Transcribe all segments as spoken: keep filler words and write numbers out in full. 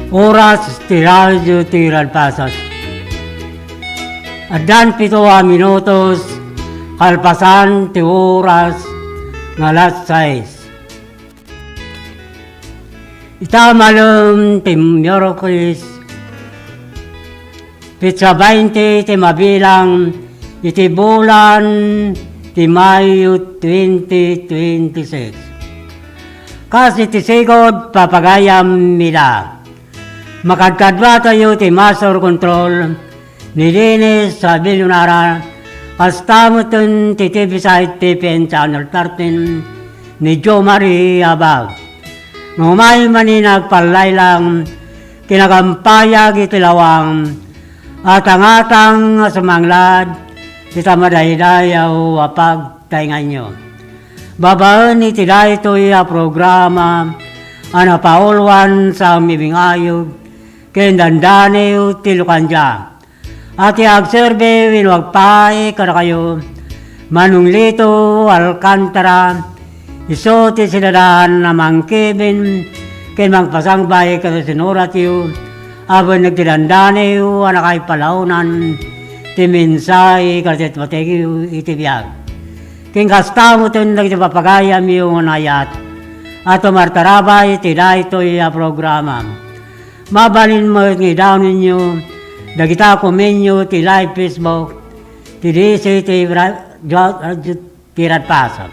Oras ti radio ti Ralpasas. Addan pito a minutos kalpasan ti oras nga alas sais. Ita malem ti Miyerkules, petsa baynte ti mabilang iti bulan ti Mayo twenty twenty-six. Kas iti sigud, papagayam ida. Makadkaduatayo ti Master Control ni Dennis Sabillonara, kasta metten ti T V side T P N Channel thirteen ni Joe Marie Abag. Nga umay manen nagpallaylang kinagampayag iti lawang, atangatang a sumanglad ita madaydayaw a pagtaenganyo. Babaen iti daytoy a programa a napauluan sa Mibing-ayog ken Dandaniw ti Lucandia. A ti agserbi wenno agpaay kadakayo, Manong Lito Alcantara, isu ti sinadan a mangkibin ken mangpasangbay kada sinuratyo a benneg ti Dandaniw a nakaipalaonan ti mensahe kadagiti patengyo iti biag. Ken kasta metten dagiti papagayamyo nga naayat a tumartarabay iti daytoy a programa. Mabalin met nga idaonenyo dagita a komenyo ti live Facebook ti D C ti Ra-, Jo-, Jo-, ti Radpasas.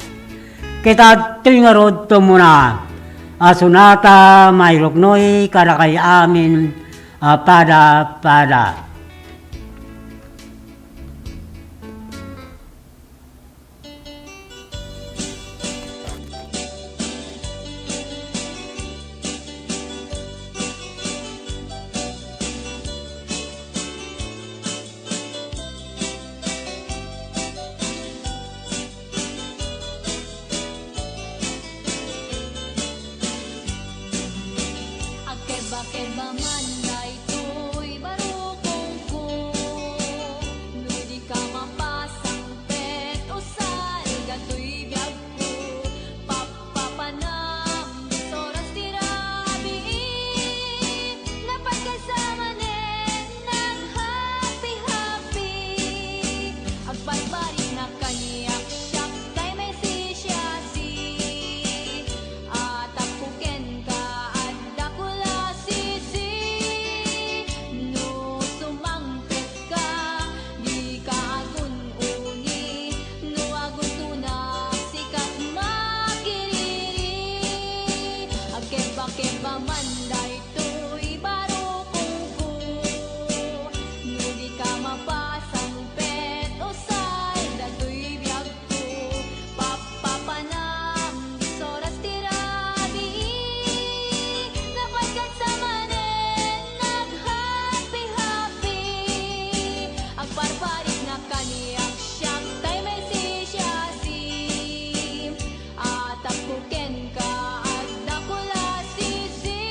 Ket adtoy ngarud tumuna a sonata mairuknoy kadakay amin a pada-pada. Agkebakeba man daytoy barukongko, no di ka mapasang pet usal datoy biagko. Pappapanam, dis oras ti rabii, napatkadsa manen naghappy-happy. Agbarbariknak kaniak, siak tay may sisiasi. Atapko kenka, adda ko la sisi. No sumangpet ka, dika agun-uni, no aguntonak, sika ti makiriri. Agkebakeba man daytoy barukongko, no di ka mapasang pet usal datoy biagko. Pappapanam, dis oras ti rabii, napatkadsa manen naghappy-happy. Agbarbariknak kaniak, siak tay may sisiasi. Atapko kenka, adda ko la sisi.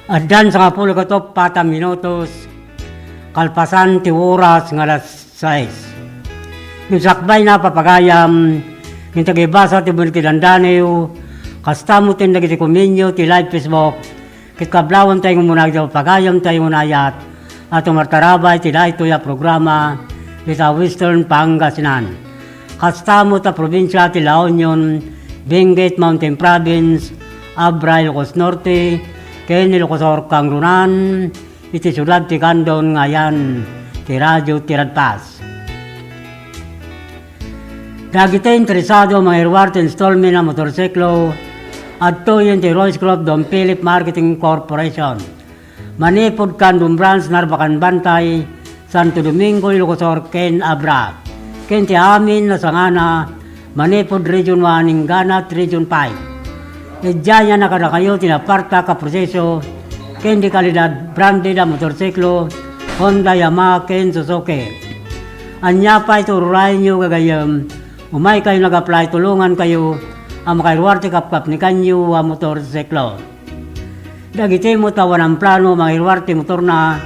Addan sangapulo ket uppat a minutos kalpasan ti oras nga alas sais. Ngem sakbayna, papagayam, ngem tagibasa ti Bulig ti Dandaniw, kasta met ken dagiti komenyo ti live Facebook, ket kablawentayo nga umuna iti papagayam tayo nga naayat a tumartarabay ti daytoy a programa ita Western Pangasinan. Kasta met a probinsia ti La Union, Benguet Mountain Province, Abra, Ilocos Norte, ken Ilocos Sur, kangrunan iti siudad ti Candon nga ayan ti Radio Tiradpas. Dagiti interesado a mangiruar ti installment a motorsiklo, adtoyen ti Royce Group Don Philip Marketing Corporation. Manipud Candon Branch, Narbacan Bantay, Santo Domingo, Ilocos Sur, ken Abra. Ken ti amin a sangana, manipud Region one, ingganat Region five. Idiay a kadakayo ti napartak a proseso ken di kalidad branded a motorsiklo, Honda, Yamaha, ken Suzuki. Ania pay ti ururayenyo, gagayyem? Umaykayo nag-apply, tulongankayo a makairuar ti kapkapnikanyo a motorsiklo. Dagiti met a awan plano a mangiruar ti motorna,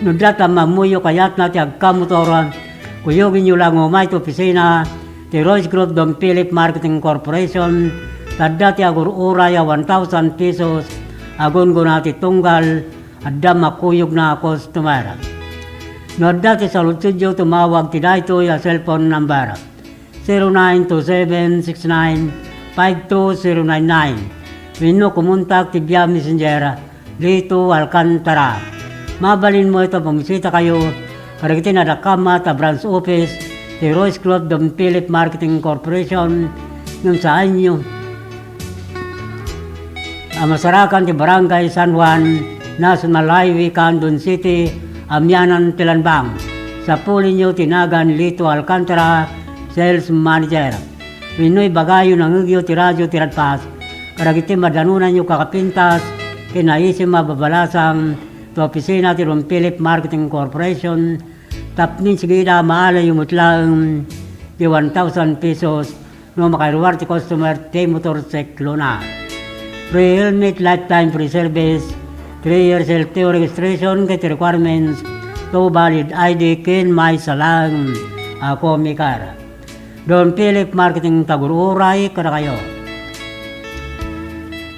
no adda ti ammoyo kayatna ti agkamotor, kuyogenyo la nga umay ti opisina ti Royce Group Don Philip Marketing Corporation, ta adda ti agur-uray a one thousand pesos a gunggona ti tunggal, adda makuyogna a customer. No adda ti saludsodyo, tumawag ti daytoy a cellphone number, zero nine two seven six nine five two zero nine nine wenno kumontak ti via Messenger, Lito Alcantara. Mabalin met a bumisitakayo kadagiti nadakamat a branch office ti Royce Group Don Philip Marketing Corporation ngem saanyo a masarakan ti Barangay San Juan, National Highway, Candon City, amianan ti Lanbang. Sapulinyo ti nagan Lito Alcantara, Sales Manager. Wenno ibagayo, nangngegyo ti Radio Tiradpas kadagiti madanonanyo kakapintas ken naisim a babalasang ti opisina ti Don Philip Marketing Corporation tapno sigida maalayo met laeng ti one thousand pesos no makairuar ti customer ti motorsiklona. Free helmet, lifetime free service, three years L T O registration ket requirements, two valid I D ken maysa laeng a comic card. Don Philip Marketing ti agur-uray kadakayo.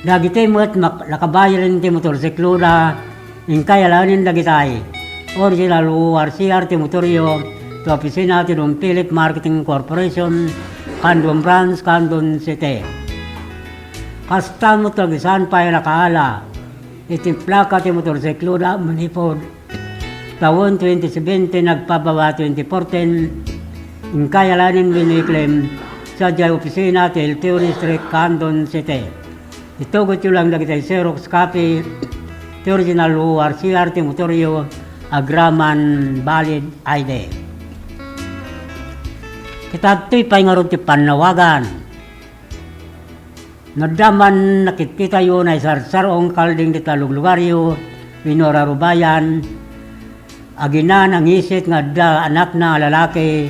Dagiti met mak-, nakabayaden ti motorsikloda, inkay alaenen dagitay: original O R C R ti motoryo ti opisina ti Don Philip Marketing Corporation, Candon Branch, Candon City. Kasta met ti saan pay a nakaala iti plaka ti motorsikloda manipud tawen twenty seventeen agpababa twenty fourteen, inkay alaenen wenno i-claim sadiay opisina ti L T O District, Candon City. Itugotyo lang dagiti xerox copy ti original O R C R ti motoryo agraman valid I D. Ket adtoy pay ngarud ti pannawagan. No adda man nakitkitayo naisarsar-ong kalding dita luglugaryo wenno rarubayan, agina nangisit nga adda anakna a lalaki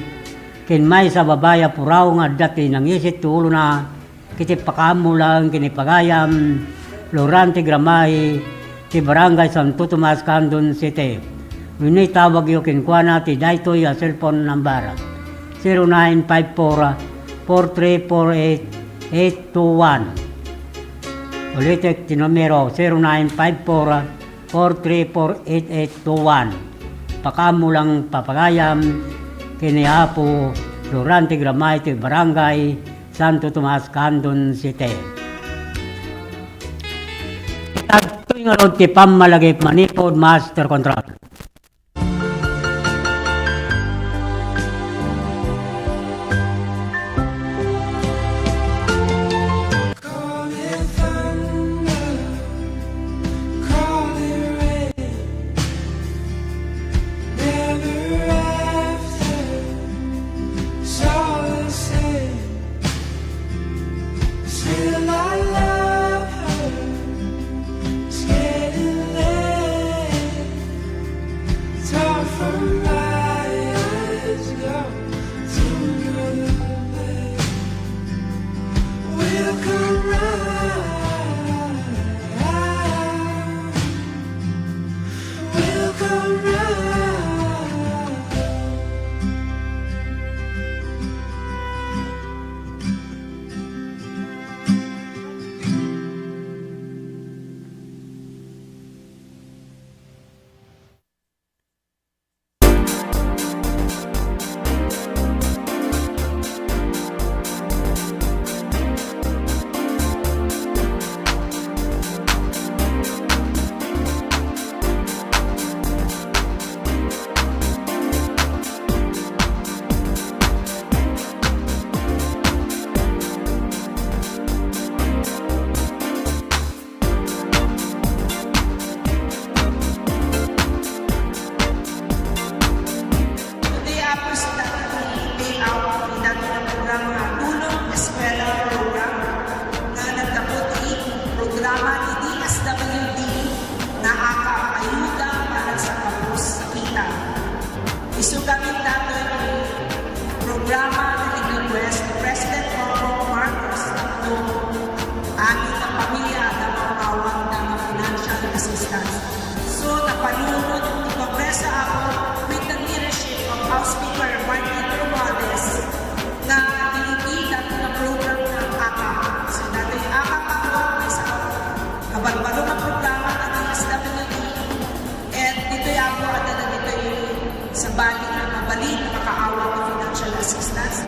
ken maysa a babai a puraw nga adda ti nangisit ti ulona, ket ipakaammo laeng ken ipagayam Florante Gramay ti Barangay Santo Tomas, Candon City. Wenno itawagyo kenkuana ti daytoy a cellphone number, zero nine five four, four three four eight, eight two one. Ulitek ti numero, zero nine five four, four three four eight eight two one. Pakaammo lang papagayam ken ni Apo Florante Gramay ti Barangay Santo Tomas, Candon City. Adtoy ngarud ti pammalagip manipud master control. Sa Apo, with the leadership of House Speaker Martin Romualdez, nga diliti dati nga program nga AKAP. So, dati AKAP ako, maysa a kabalbalo nga programa nga D S W D. And ditoy Apo, adda dagitoy sabali nga mabalin nga makaawat ti financial assistance.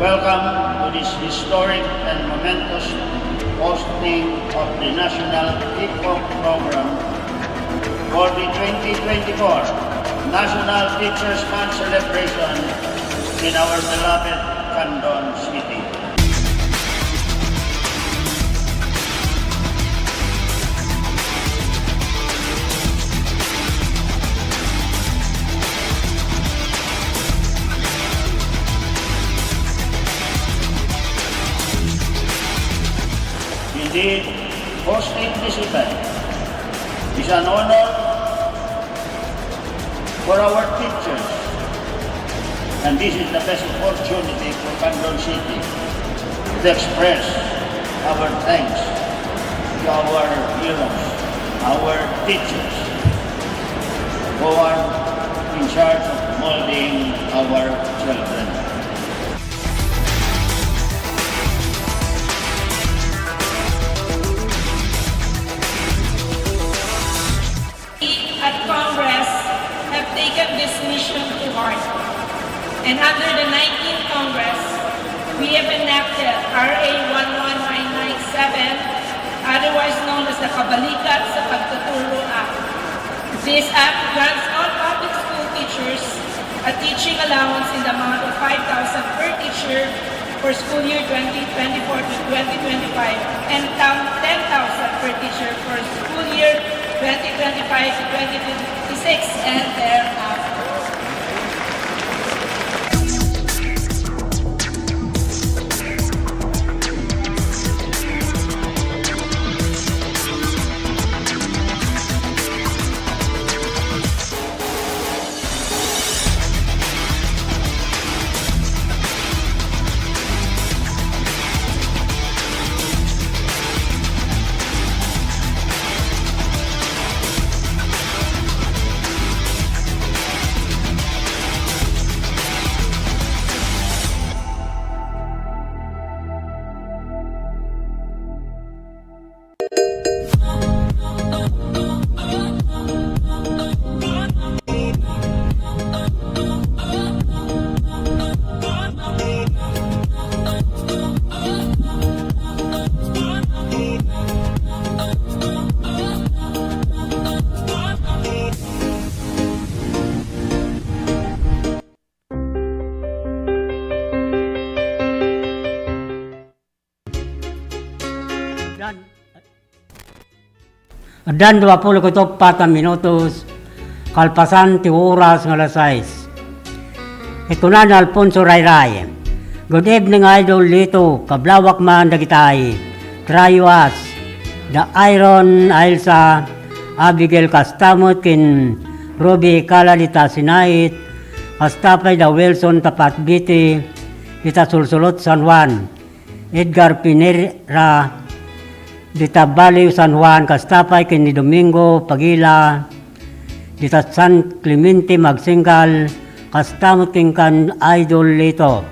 Welcome to this historic and momentous hosting of the National Kickoff Program for the twenty twenty-four National Teachers Month celebration in our beloved Candon City. Indeed, hosting this event is an honor for our teachers. And this is the best opportunity for Candon City to express our thanks to our heroes, our teachers, who are in charge of molding our children. We at Congress have taken this mission to heart, and under the nineteenth Congress, we have enacted R A one one nine nine seven, otherwise known as the Kabalikat sa Pagtuturo Act. This act grants all public school teachers a teaching allowance in the amount of five thousand per teacher for school year twenty twenty-four to twenty twenty-five and ten thousand per teacher for school year twenty twenty-five to twenty twenty-six and thereafter. Addan dua pulo ket uppat a minutos kalpasan ti oras nga alas sais. Ket kuna ni Alfonso Rayray, "Good evening, Idol Lito. Kablawak man dagitay. Try you as the Iron Ailsa, Abigail, kasta met ken Ruby Ikala dita Sinait, kasta pay da Wilson Tapatbiti dita Sulsulot, San Juan, Edgar Pinera dita Baliw, San Juan, kasta pay ken ni Domingo Pagila dita San Clemente, Magsenggal, kasta met kenkan, Idol Lito,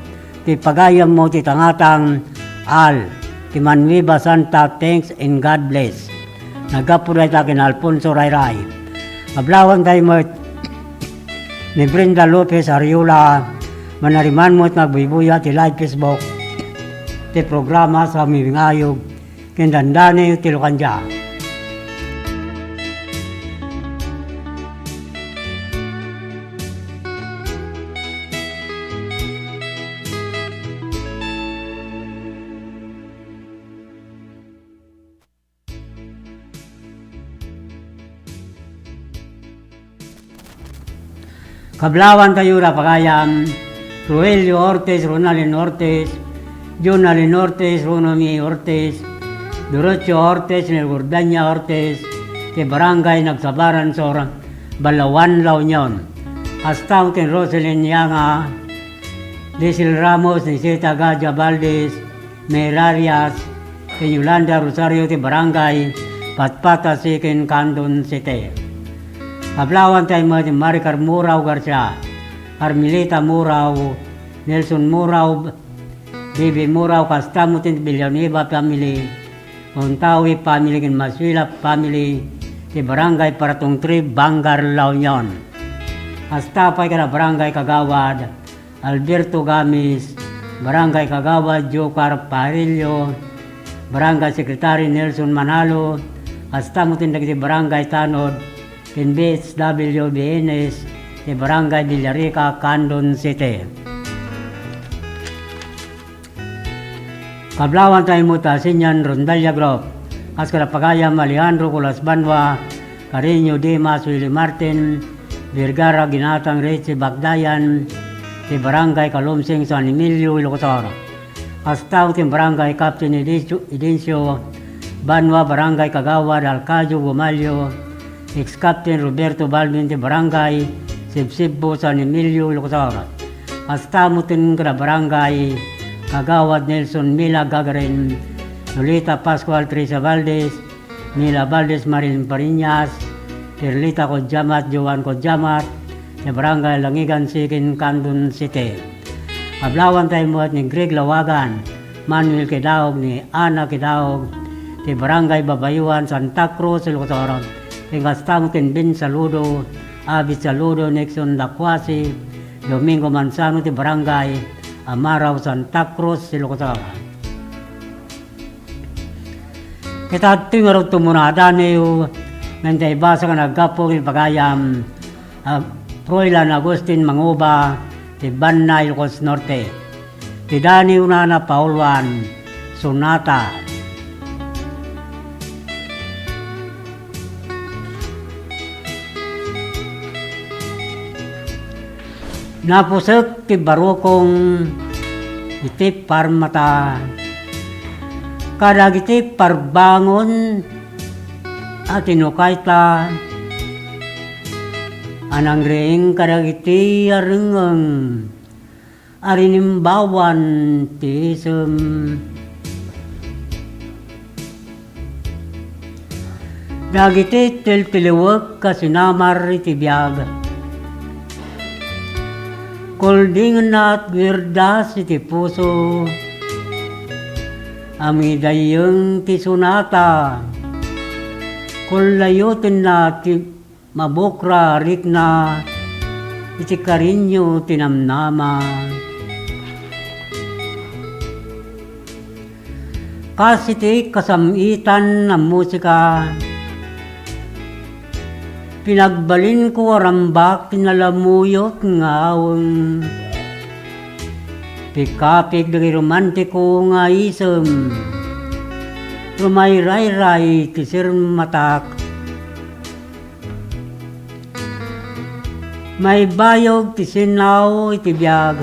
ti pagayammo ti tangatang, Al, ti Manuiba Santa. Thanks and God bless." Naggapu dayta ken Alfonso Rayray. Kablawanta met ni Brenda Lopez Ariola, manariman met nga agbuybuya ti live Facebook ti programa sa Mimingayog ken Dandani ti Locandia. Kablawantayo ra pagayam, Rogelio Ortiz, Ronaldin Ortiz, Jonaldin Ortiz, Ronomi Ortiz, Dorocio Ortiz ni Gordania Ortiz ti Barangay Nagsabaran Sur, Balaoan, La Union. Kasta met ni Roselyn Yanga, Lisil Ramos, Nisita Gadia Valdez, Merarias, ken Yolanda Rosario ti Barangay Patpata Sikin, Candon City. Kablawanta met ni Maricar Murao Garcia, Carmelita Murao, Nelson Murao, Bibi Murao, kasta met ti Villanueva family, Montawi family, ken Masuila family, ti Barangay Paratong three, Vanguard, La Union. Kasta pay kada Barangay Kagawad, Alberto Gamis, Barangay Kagawad Jocar Parillo, Barangay Secretary Nelson Manalo, kasta met dagiti Barangay Tanod, ken B H W B N S ti Barangay Villarica, Candon City. Kablawanta met ti Asinian Rondalia Group, kas kada pagayam Alejandro Colas Banua, Cariño Dimas, Willie Martin, Vergara, Ginatang, Richie Bagdayan, ti Barangay Calumsing, San Emilio, Ilocos Sur. Kasta met ti Barangay Captain Idencio, Idencio Banua, Barangay Kagawad Alcayo Gumalio, ex-Captain Roberto Balvin ti Barangay Sibsibbo, San Emilio, Ilocos Sur. Kasta met kada Barangay Kagawad Nelson Mila Gagarin, Lolita Pascual, Teresa Valdez, Mila Valdez, Marin Fariñas, Perlita Codiamat, Joan Codiamat, ti Barangay Langigan Sikin, Candon City. Kablawanta met ni Greg Lawagan, Manuel Kidaog, ni Ana Kidaog, ti Barangay Babayuan, Santa Cruz, Ilocos Sur, ken kasta met ken Ben Saludo, Abit Saludo, Nixon Dacuasi, Domingo Manzano, ti Barangay Amarao, Santa Cruz, Ilocos Sur. Ket adtoy ngarud ti umuna a daniw, ngem ta ibasa nga naggapu iti pagayam, a, Froilan Agustin Manguba, ti Banna, Ilocos Norte. Ti daniwna a napauluan, sonata. Napusek ti barukong iti parmata kadagiti parbangon a tinukayta a nangriing kadagiti arengeng a rinimbawan ti isem. Dagiti tiltiliwek a sinamar iti biag, kuldingenna a guardias iti puso. Amidayyeng ti sonata, kullayotenna ti mabukra a rikna iti kariño ti namnama. Kas iti kasam-itan a musika, pinagbalinko a rambak ti nalamuyot nga aweng. Pikapik dagiti romantiko nga isem, rumayrayray ti sirmatak. Maibayog ti sinnaw iti biag.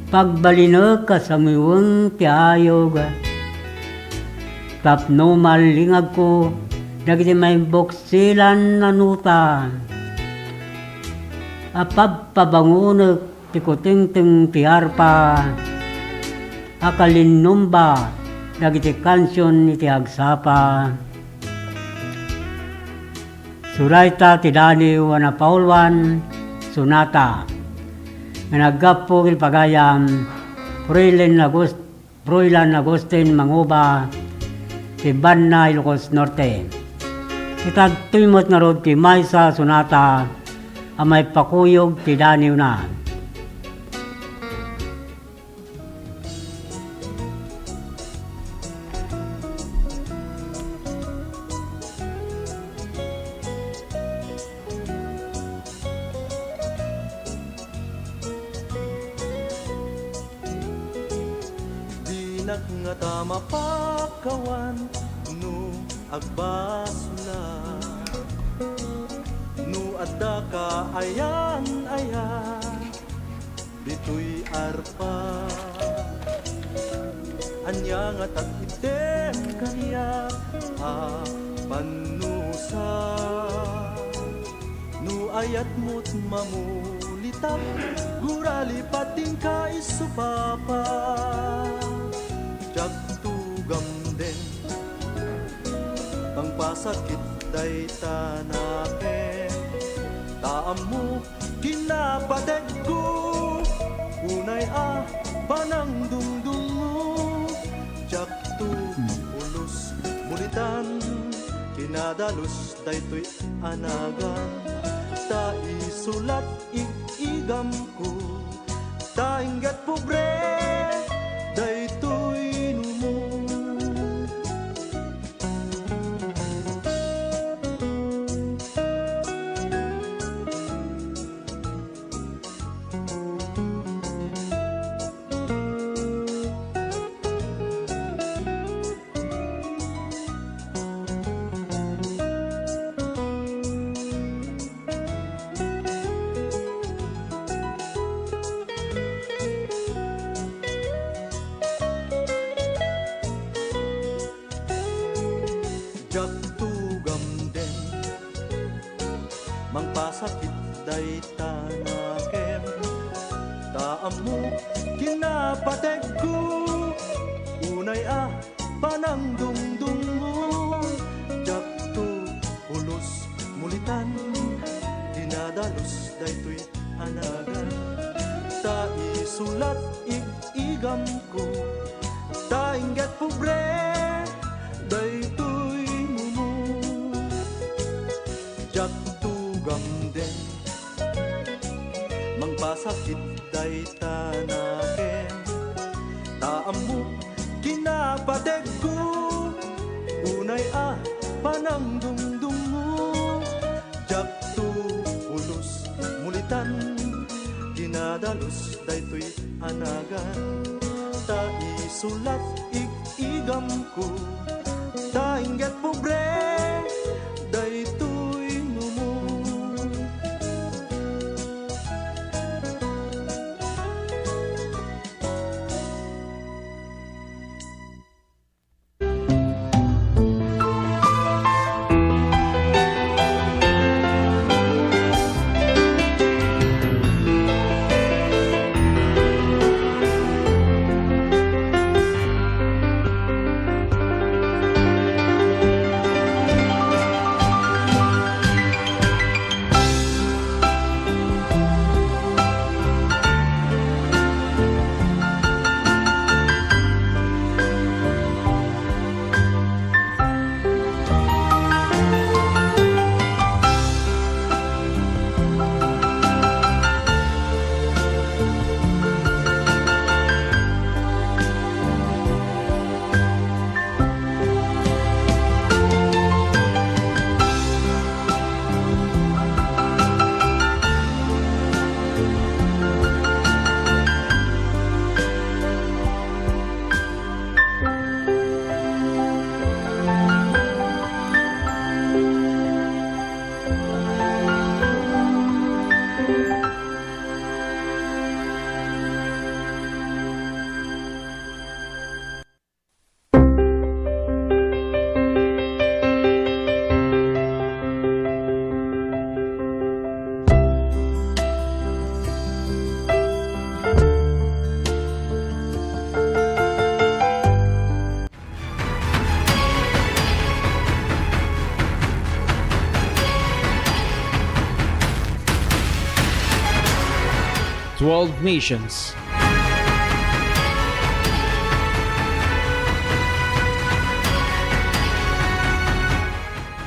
Pagbalinek a samiweng ti ayog. Tapno mallingagko dagiti maibuksilan a nota a pabpabangonek ti kutengteng ti arpa a kalinnumba dagiti kansion iti agsapa. Surayta ti daniw a napauluan, sonata, nga naggapu iti pagayam Froilan Agust-, Froilan Agustin Manguba, ti Banna, Ilocos Norte. Ket adtoy met ngarud ti maysa a sonata a maipakuyog ti daniwna. Dinak ngata mapakawan no agbasla, no adda ka ayan-ayan. Ditoy arpa, Ania ngata ti item kaniak a pannusa? No ayatmo't mamulitak, gurali patinka isu, Papa. Diak tugamden, mangpasakit dayta nakem. Ta ammok kinapategko, unay a panangdungdungmo. Diakto pulos mulitan, kinadalus daytoy a nagan. Ta isu lat ig-igamko, ta ingget pobre daytoy numo. Diak tugamden, mangpasakit dayta nakem. Ta ammok kinapategko, unay a panangdungdungmo. Diakto pulos mulitan, kinadalus daytoy a nagan. Ta isu lat ig-igamko, ta ingget pobre daytoy numo. Diak tugamden, mangpasakit dayta nakem. Ta ammok kinapategko, unay a panangdungdungmo. Diakto pulos mulitan, kinadalus daytoy a nagan. Ta isu lat ig-igamko, ta ingget pobre daytoy numo. Twelve nations.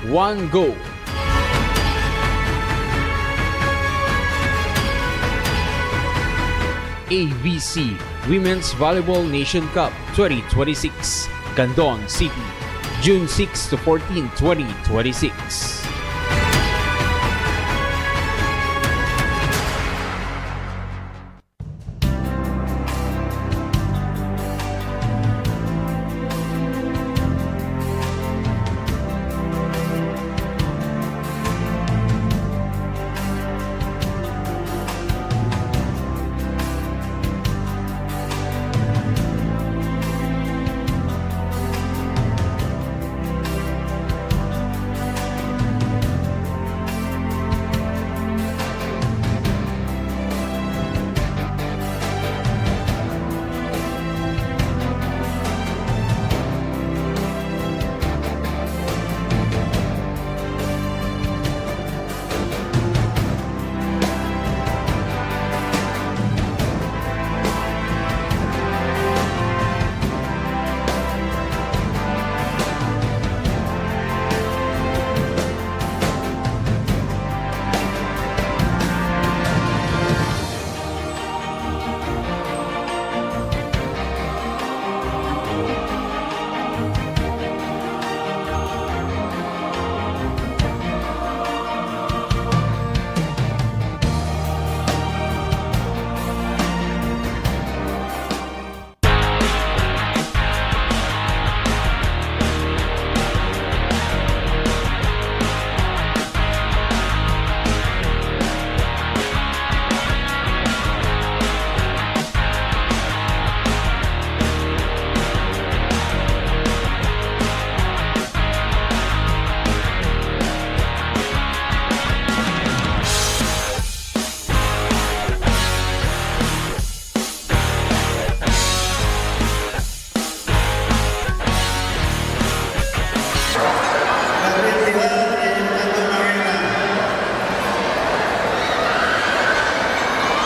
One goal. A V C Women's Volleyball Nation Cup twenty twenty-six, Candon City, June six to fourteen, twenty twenty-six.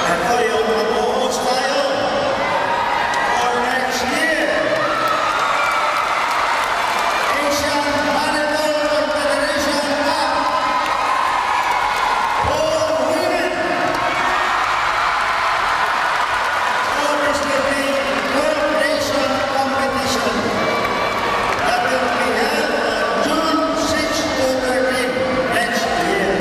Ito yung mabuhos tayo for next year. Asian Volleyball Confederation Cup for women. Obviously, the twelve nation competition that will be held on June six to thirteen next year.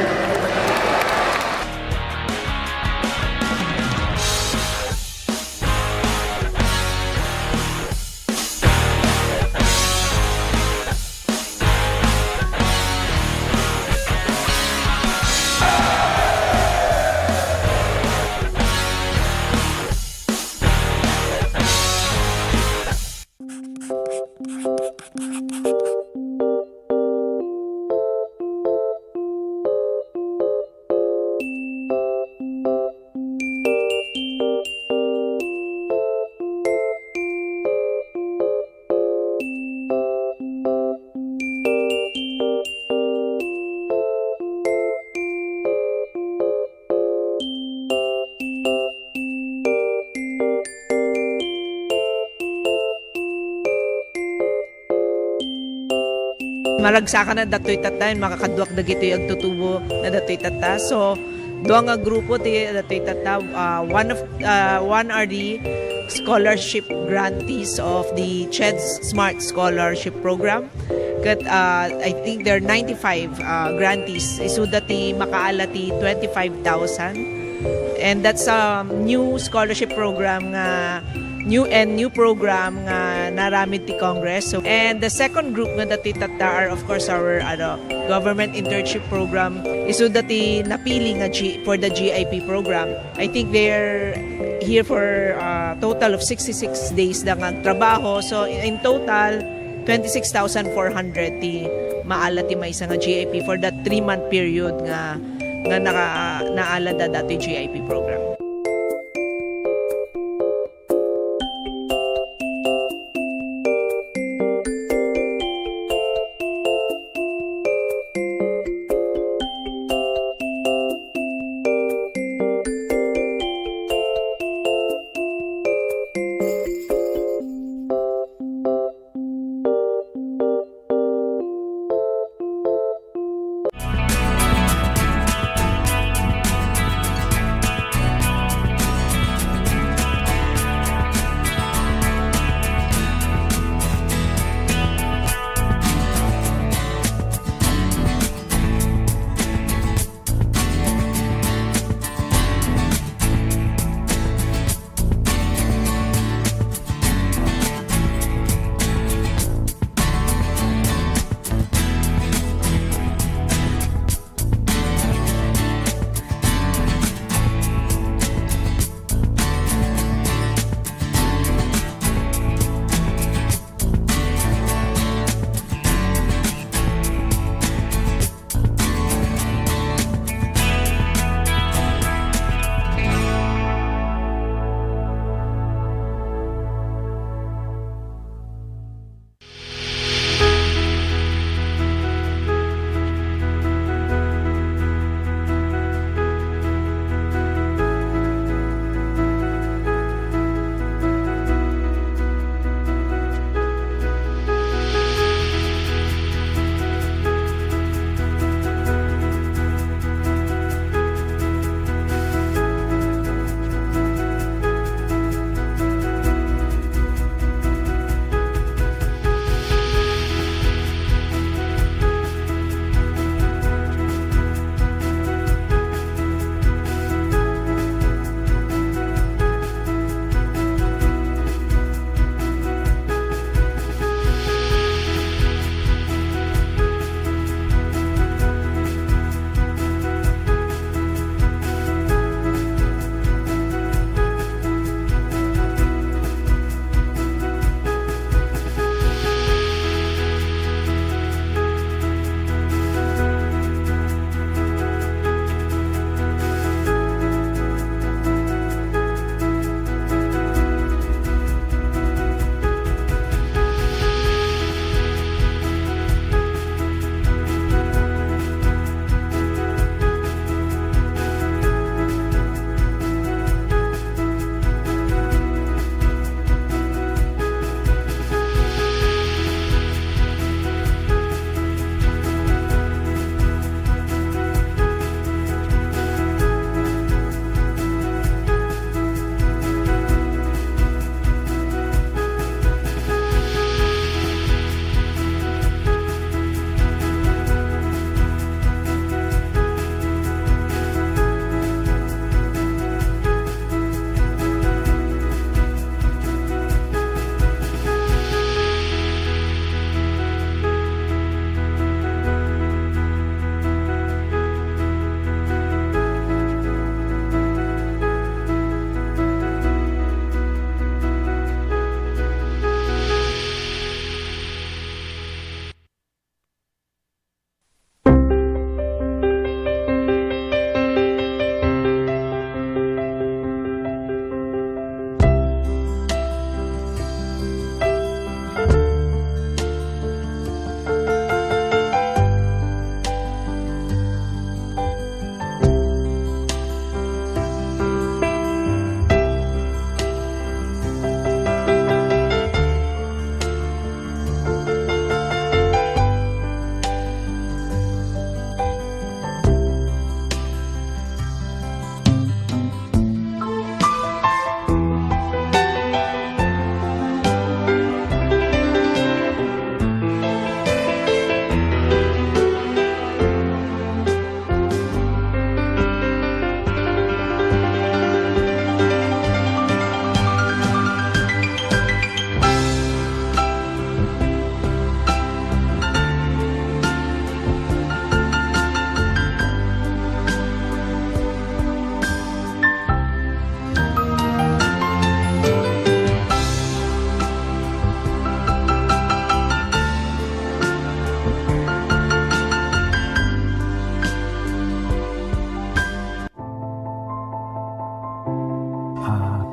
Maragsakan a datoy tatta, makakaduak dagitoy agtutubo na datoy tatta. So, dua nga grupo ti datoy tatta. Ah, one of, ah, one are the scholarship grantees of the CHED Smart Scholarship Program. Ket, ah, I think there are ninety-five, ah, grantees. Isuda ti makaala ti twenty-five thousand. And that's a new scholarship program nga, new and new program nga naaramid ti Congress. So, and the second group nga datoy tatta are, of course, our, ano, government internship program. Isuda ti napili nga G-, for the G I P program. I think they're here for, uh, total of sixty-six days da nga agtrabaho. So, in, in total, twenty-six thousand four hundred ti maala ti maysa nga G I P for that three-month period nga, nga naka-, naala da datoy G I P program.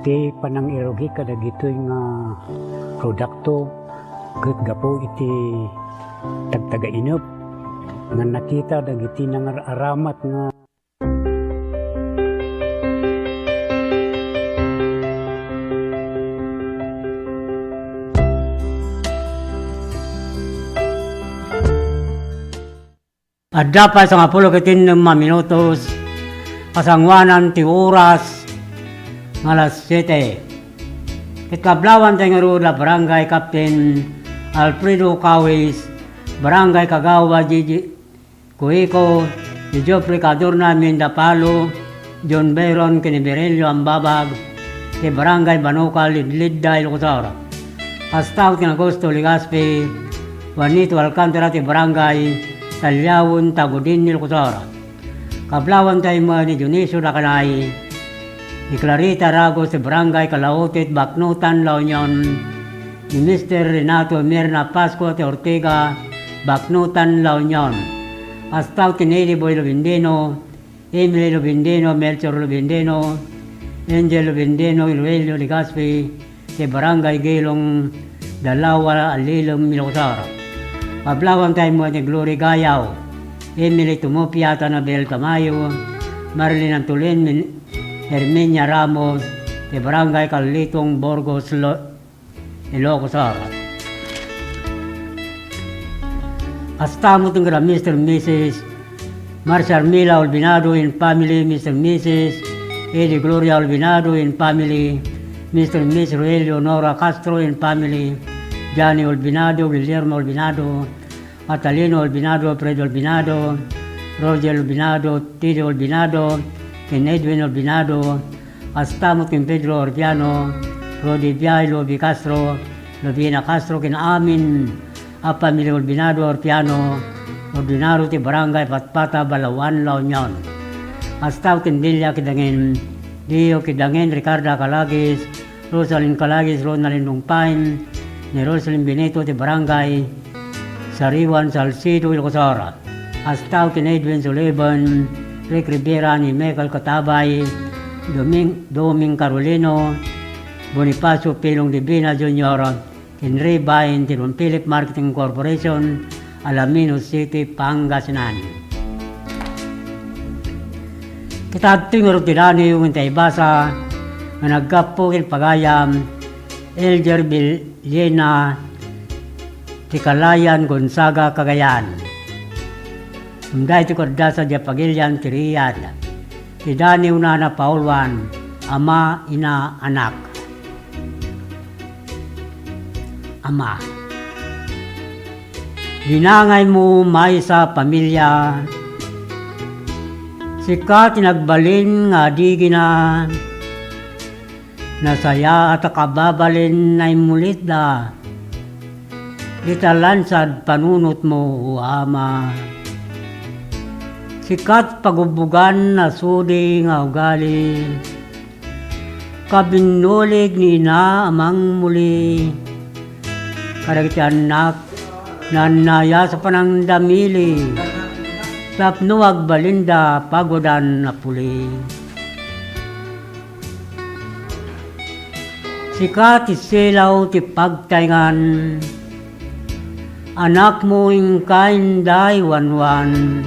Ti panangirugi kadagitoy nga produkto ket gapu iti tagtagainep nga nakita dagiti nangar-aramat nga Adda pay sangapulo ket innem a minutos, kasangoanan ti oras nga alas siete. Ket kablawantay ngarud a Barangay Captain Alfredo Cawis, Barangay Kagawad Gigi Cuico, ni Geoffrey Cadorna Mindapalo, John Byron ken ni Virelio Ambabag, ti Barangay Banukal, Lidlidda, Ilocos Sur. Kasta ken Augusto Legaspi, Juanito Alcantara ti Barangay Taliaon, Tagudin, Ilocos Sur. Kablawantay met ni Dionisio Dacanay, ni Clarita Ragos ti Barangay Kalaotit, Baknotan, La Union, ni Mister Renato Mirna Pascua ti Ortega, Baknotan, La Union. Kasta ken ni Eddie Boy Lubindino, Emily Lubindino, Melchor Lubindino, Angel Lubindino, Iloelio Legaspi, ti Barangay Gilong, Dalawa, Alilem, Ilocos Sur. Kablawantay met ni Glory Gayaw, Emily Tumupia, Tanabel Tamayo, Marilyn Antolin, Min-, Herminia Ramos, ti Barangay Carlitong, Burgos, Lo-, Ilocos Sur. Kasta met kada Mister Missus Marcia Armila Olvinado and family, Mister Missus Eddie Gloria Olvinado and family, Mister Miss Roelio Nora Castro and family, Johnny Olvinado, Guillermo Olvinado, Catalino Olvinado, Fred Olvinado, Roger Olvinado, Tito Olvinado, ken Edwin Olvinado, kasta met ken Pedro Orpiano, Rodi Biay, Lobi Castro, Lovina Castro, ken amin a pamilya Olvinado Orpiano, ordinario ti Barangay Patpata, Balaoan, La Union. Kasta ken Delia Kidangen, Dio Kidangen, Ricarda Calagis, Rosalyn Calagis, Ronald Indungpain, ni Rosalyn Benito ti Barangay Sariwan, Salcedo, Ilocos Sur. Kasta ken Edwin Sullivan, Rick Rivera, ni Michael Katabay, Doming-, Doming Carolino, Bonifacio Pilong Divina Junior, Henry Bain ti Don Philip Marketing Corporation, Alaminos City, Pangasinan. Kita adtoy ngarud ti daniw nga inta ibasa nga naggapu ken pagayam Elder Villena ti Calayan, Gonzaga, Cagayan. Daytoy kadda sadiay pagilian ti Riyadh. Ti daniwna napauluan, ama, ina, anak. Ama. Binangaymo maysa a pamilia. Sika ti nagbalin nga adigina. Nasayaat a kababalin naimulitda. Dita lansad panunotmo, o Ama. Sika ti pagubbugan a sudi nga ugali. Kabinnulig ni ina a mangmuli. Kadagiti annak, naannayas a panangdamili. Tapno agbalinda pagudan a puli. Sika ti silaw ti pagtaengan. Anakmo inka inday wanwan.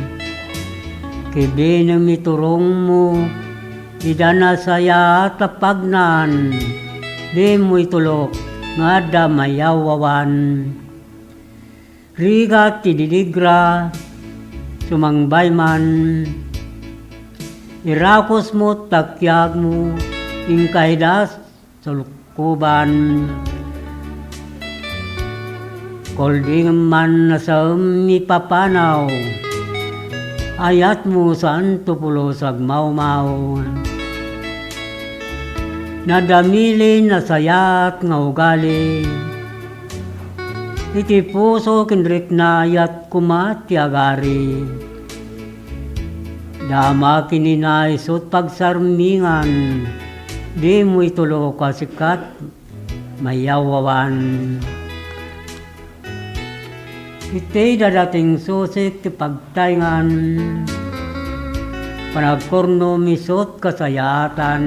Kibinem iturongmo ida nasayaat a pagnan. Dimo itulok nga adda mayawwawan. Rigat ti didigra, sumangbay man. Irakusmo ti takiagmo, inkay da sulkuban. Kuldingem man nasaem ipapanaw, ayatmo santo pulos agmawmaw. Nadamili nasayaat nga ugali. Iti puso ken rikna, ayat koma ti agari. Dama ken ina, isu ti pagsarmingan, dimo itulok a sika ti mayawwawan. Iti dadating susik ti pagtaengan, panagkurnom isu ti kasayaatan.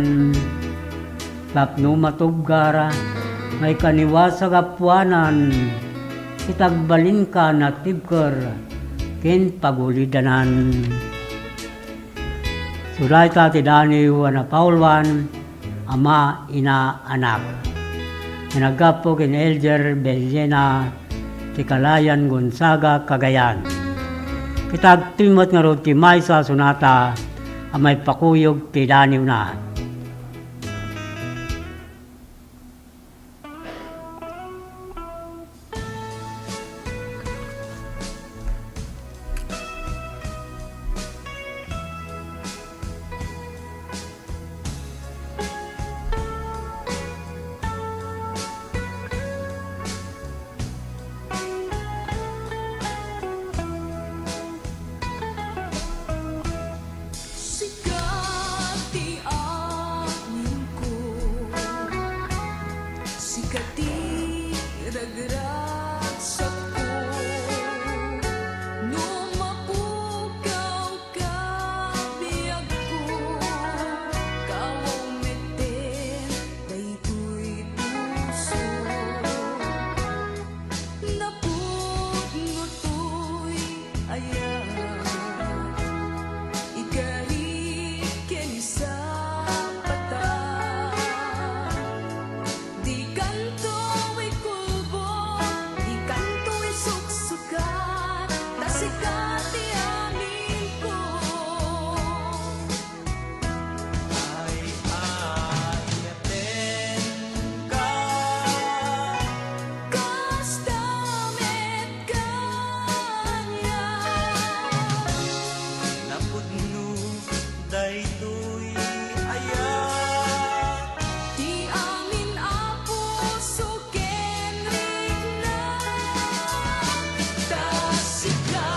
Tapno matuggar nga ikaniwas a gapuanan, iti agbalinka natibker ken pagulidanan. Isu dayta ti Daniw a napauluan, ama, ina, anak. Nga naggapu ken Elder Bellena ti Kalayan, Gonzaga, Cagayan. Ket agtoy met ngarud ti maysa a sonata a maipakuyog ti daniwna. Sika ti aningko, sika ti ragragsakko. No mapukaw ka biagko, kawaw metten daytoy puso. Napudno toy ayat, ikarit ken sapata. Dikanto ikulbod, dikanto isuksukat, ta sika ti aningko. Ay-ayatenka. Kasta met kaniak. Napudno daytoy ayat. Ti amin a puso ken rikna. Ta sika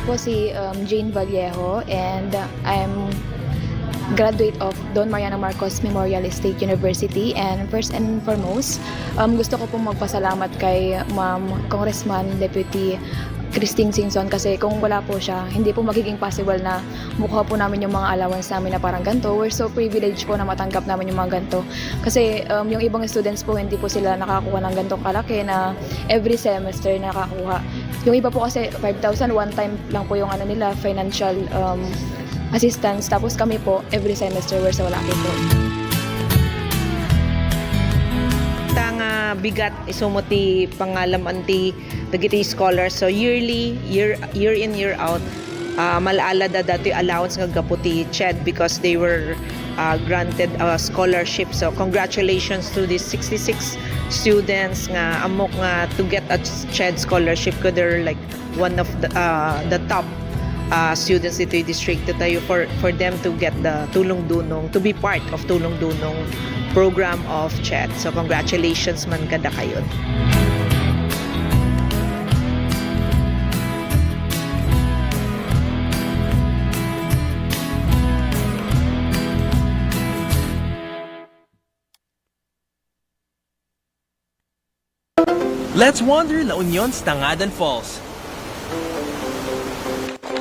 Ako si, um, Jane Vallejo, and I'm graduate of Don Mariano Marcos Memorial State University. And first and foremost, um, gusto ko pong magpasalamat kay Ma'am Congressman Deputy Christine Singson, kasi kung wala po siya, hindi po magiging possible na makuha po namin yung mga allowance namin na parang ganito. We're so privileged po na matanggap namin yung mga ganito. Kasi, um, yung ibang students po, hindi po sila nakakuha ng ganitong kalaki na every semester nakakuha. Yung iba po kasi five thousand, one time lang po yung ano nila, financial, um, assistance. Tapos kami po, every semester, we're so lucky po. Ta nga bigat isumo ti pangalam-an ti dagiti scholars. So yearly, year, year in, year out, ah, mal-ala da datoy allowance nga gapu ti CHED because they were, ah, granted a scholarship. So congratulations to these sixty-six students nga ammok nga to get a CHED scholarship, 'cause they're, like, one of the, ah, the top, ah, students ditoy distrito tayo, for, for them to get the Tulong Dunong, to be part of Tulong Dunong program of CHED. So congratulations man kadakayon. Let's wander La Union's Tangadan Falls.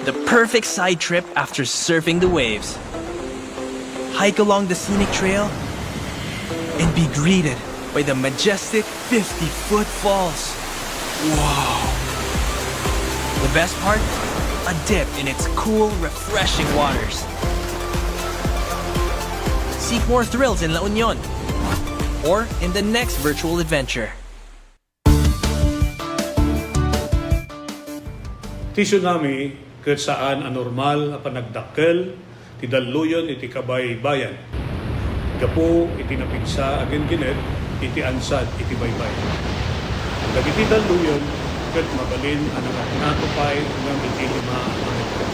The perfect side trip after surfing the waves. Hike along the scenic trail and be greeted by the majestic fifty-foot falls. Wow! The best part? A dip in its cool, refreshing waters. Seek more thrills in La Union or in the next virtual adventure. Ti tsunami ket saan a normal a panagdakkel ti dalluyon iti kabaybayan gapu iti napigsa a ginggined iti ansad iti baybay. Dagiti dalluyon ket mabalin a nangatngato pay ngem iti lima a metro.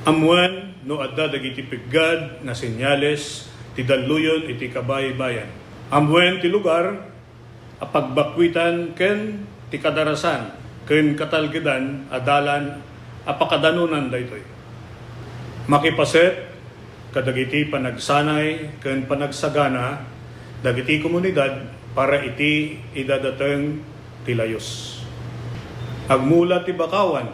Ammoen no adda dagiti peggad nga senyales ti dalluyon iti kabaybayan. Ammoen ti lugar a pagbakkuitan ken ti kadarasan ken katalgedan a dalan a pakadanonan daytoy. Makipaset kadagiti panagsanay ken panagsagana dagiti komunidad para iti idadateng ti layus. Agmula ti bakawan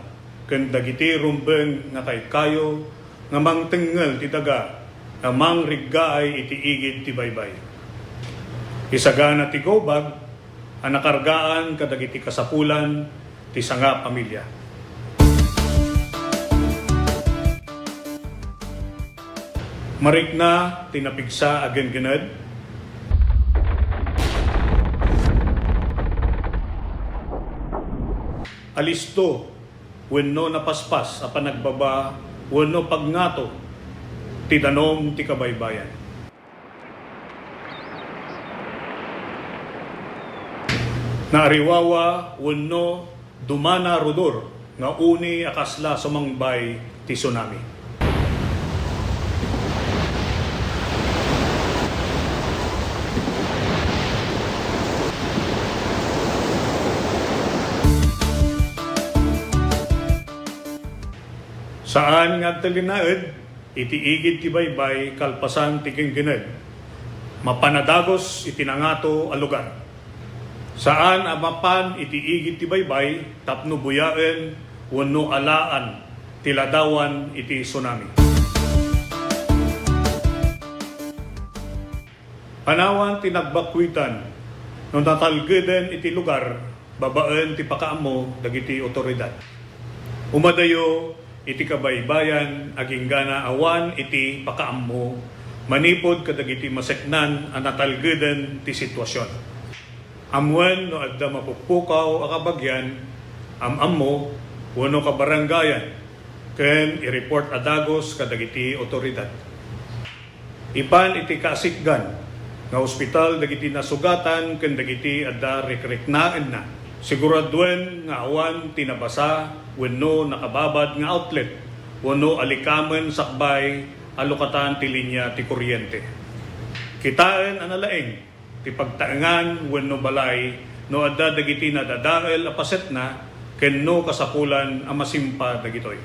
ken dagiti rumbeng nga kaykayo nga mangtengngel ti daga nga mangriggaay iti igid ti baybay. Isagana ti gawbag a nakargaan kadagiti kasapulan ti sangapamilya. Marikna ti napigsa a ginggined. Alisto wenno napaspas a panagbaba wenno pagngato ti danum ti kabaybayan. Naariwawa wenno dumana rudor nga uni a kasla sumangbay ti tsunami. Saan nga agtalinaed iti igid ti baybay kalpasan ti ginggined. Mapan a dagus iti nangato a lugar. Saan a mapan iti igid ti baybay tapno buyaen wenno alaan ti ladawan iti tsunami. Panawan ti nagbakkuitan no natalgeden iti lugar babaen ti pakaammo dagiti otoridad. Umadayo iti kabaybayan agingga awan iti pakaammo manipud kadagiti maseknan a natalgeden ti situasion. Ammoen no adda mapukpukaw a kabagian, am-ammo, wenno kabarangayan, ken i-report a dagus kadagiti otoridad. Ipan iti kasikgan nga ospital dagiti nasugatan ken dagiti adda rikriknaenna. Siguraduen nga awan ti nabasa wenno nakababad nga outlet wenno alikamen sakbay a lukatan ti linia ti kuryente. Kitaen a nalaing ti pagtaengan wenno balay no adda dagiti nadadael a pasetna ken no kasapulan a masimpa dagitoy.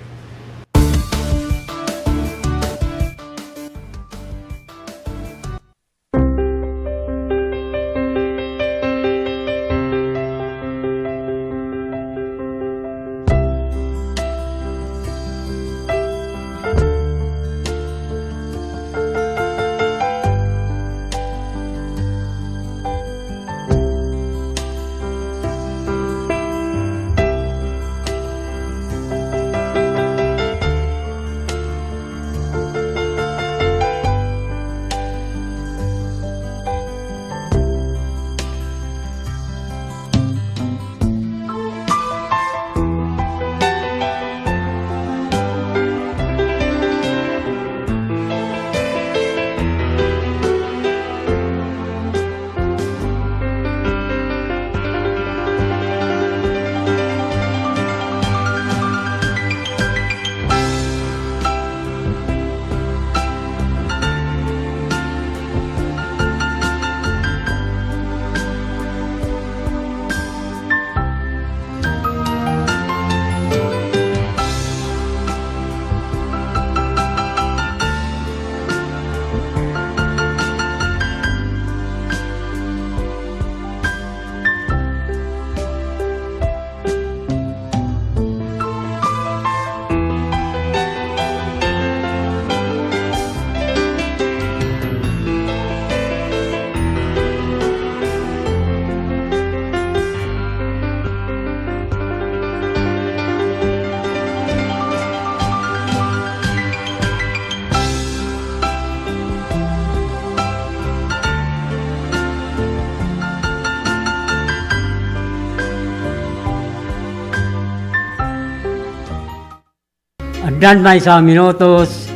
Addan maysa a minutos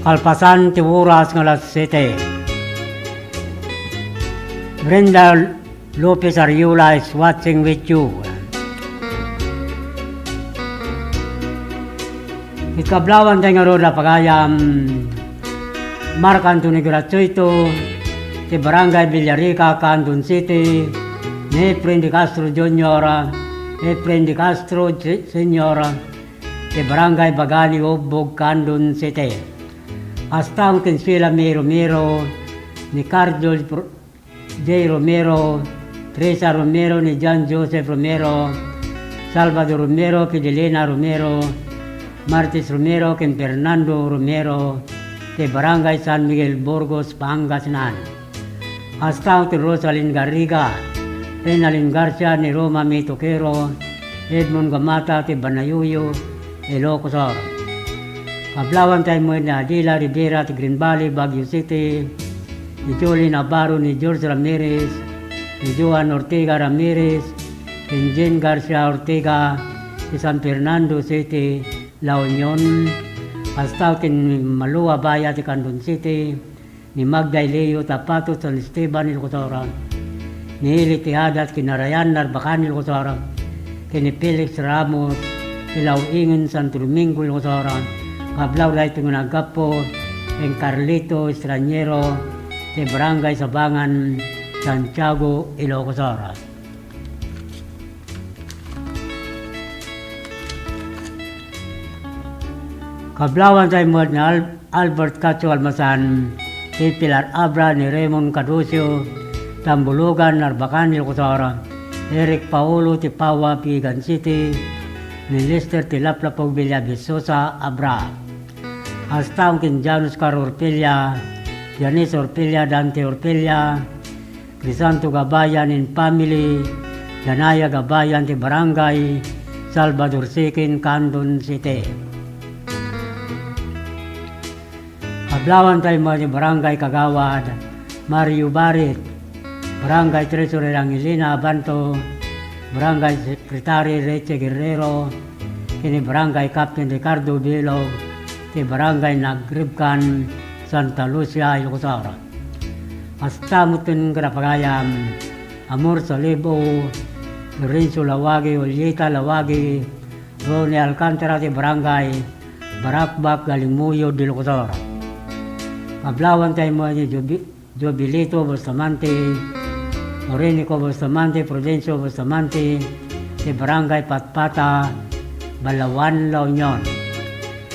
kalpasan ti oras nga alas siete. Brenda Lopez Ariola is watching with you. Iti kablawantay ngarud a pagayam, Mark Anthony Gratuito, ti Barangay Villarica, Candon City, ni Efren De Castro Junior, Efren De Castro Senior, ti Barangay Bagani, Ubbog, Candon City. Kasta met ken Sheila May Romero, ni Carlos Pro-, J Romero, Teresa Romero, ni John Joseph Romero, Salvador Romero, Fidelina Romero, Martis Romero, ken Fernando Romero, ti Barangay San Miguel, Burgos, Pangasinan. Kasta met ni Rosalyn Garriga, Renalyn Garcia, ni Roma May Toquero, Edmond Gamata ti Banayuyo, Ilocos Sur. Kablawantay met ni Adela Rivera ti Green Valley, Baguio City, ni Jolly Navarro, ni George Ramirez, ni Joan Ortega Ramirez, ken Jane Garcia Ortega ti San Fernando City, La Union. Kasta met ken ni Malua Baya ti Candon City, ni Magda Elio Tapato, San Esteban, Ilocos Sur, ni Eli Tejada ti Kinarayan, Narbacan, Ilocos Sur, ken ni Felix Ramos ti Law-ingen, Santo Domingo, Ilocos Sur. Kablaaw daytoy nga naggapu ken Carlito Estraniero ti Barangay Sabangan, Santiago, Ilocos Sur. Kablawantay met ni Al-, Albert Cacho Almasan, ti Pilar Abra, ni Raymond Caducio, Tambulugan, Narbacan, Ilocos Sur, Eric Paolo ti Paua, Vigan City, ni Lester ti Laplapog, Villa Vizosa, Abra. Kasta met ken Jan Oscar Orpella, Janice Orpella, Dante Orpella, Crisanto Gabayan and family, Danaya Gabayan ti Barangay Salvador Second, Candon City. Kablawantay met ni Barangay Kagawad Mario Barit, Barangay Treasurer Angelina Abanto, Barangay Secretary Richie Guerrero, ken ni Barangay Captain Ricardo Bilog, ti Barangay Nagribkan, Santa Lucia, Ilocos Sur. Kasta met ken kadagiti pagayam, Amor Salibo, Lorenzo Lawagi, Julieta Lawagi, Ronnie Alcantara ti Barangay Baracbac, Galimuyod, Ilocos Sur. Kablawantay met ni Jubi-, Jubilito Bustamante, Norenico Bustamante, Prudencio Bustamante, ti Barangay Patpata, Balaoan, La Union.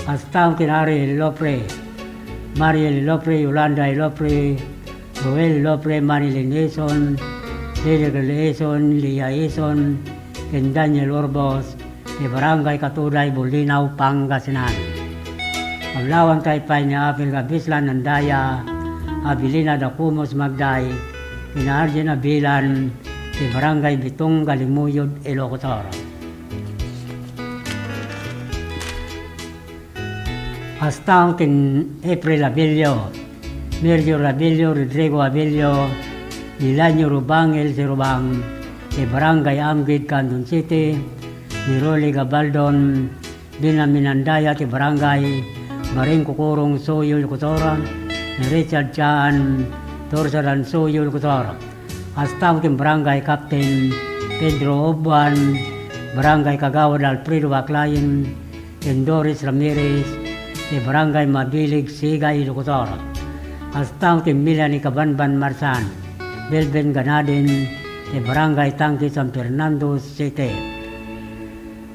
Kasta ken Ariel Ilopre, Mariel Ilopre, Yolanda Ilopre, Joel Ilopre, Marilyn Ison, Lily Ison, Lia Ison, ken Daniel Urbos, ti Barangay Katuday, Bulinaw, Pangasinan. Ablawantay pay ni Apil Gabislan Andaya, Abilina da Cumus Magday, ken Arjen Abilan, ti Barangay Bitong, Galimuyod, Ilocos Sur. Kasta ken April Abilio, Merjor Abilio, Rodrigo Abilio, Ilanio Rubang, Elsie Rubang, ti Barangay Amguid, Candon City, ni Rolly Gabaldon, Benjamin Andaya, ti Barangay Baring Kukurong, Suyo, Ilocos Sur, ni Richard Chan, Torsadan, Suyo, Ilocos Sur. Kasta ken Barangay Captain Pedro Obuan, Barangay Kagawad Alfredo Baclain, ken Doris Ramirez, ti Barangay Mabilig, Siga, Ilocos Sur. Kasta ken Melanie Kabanban Marsan, Belben Ganadin, ti Barangay Tangke, San Fernando City.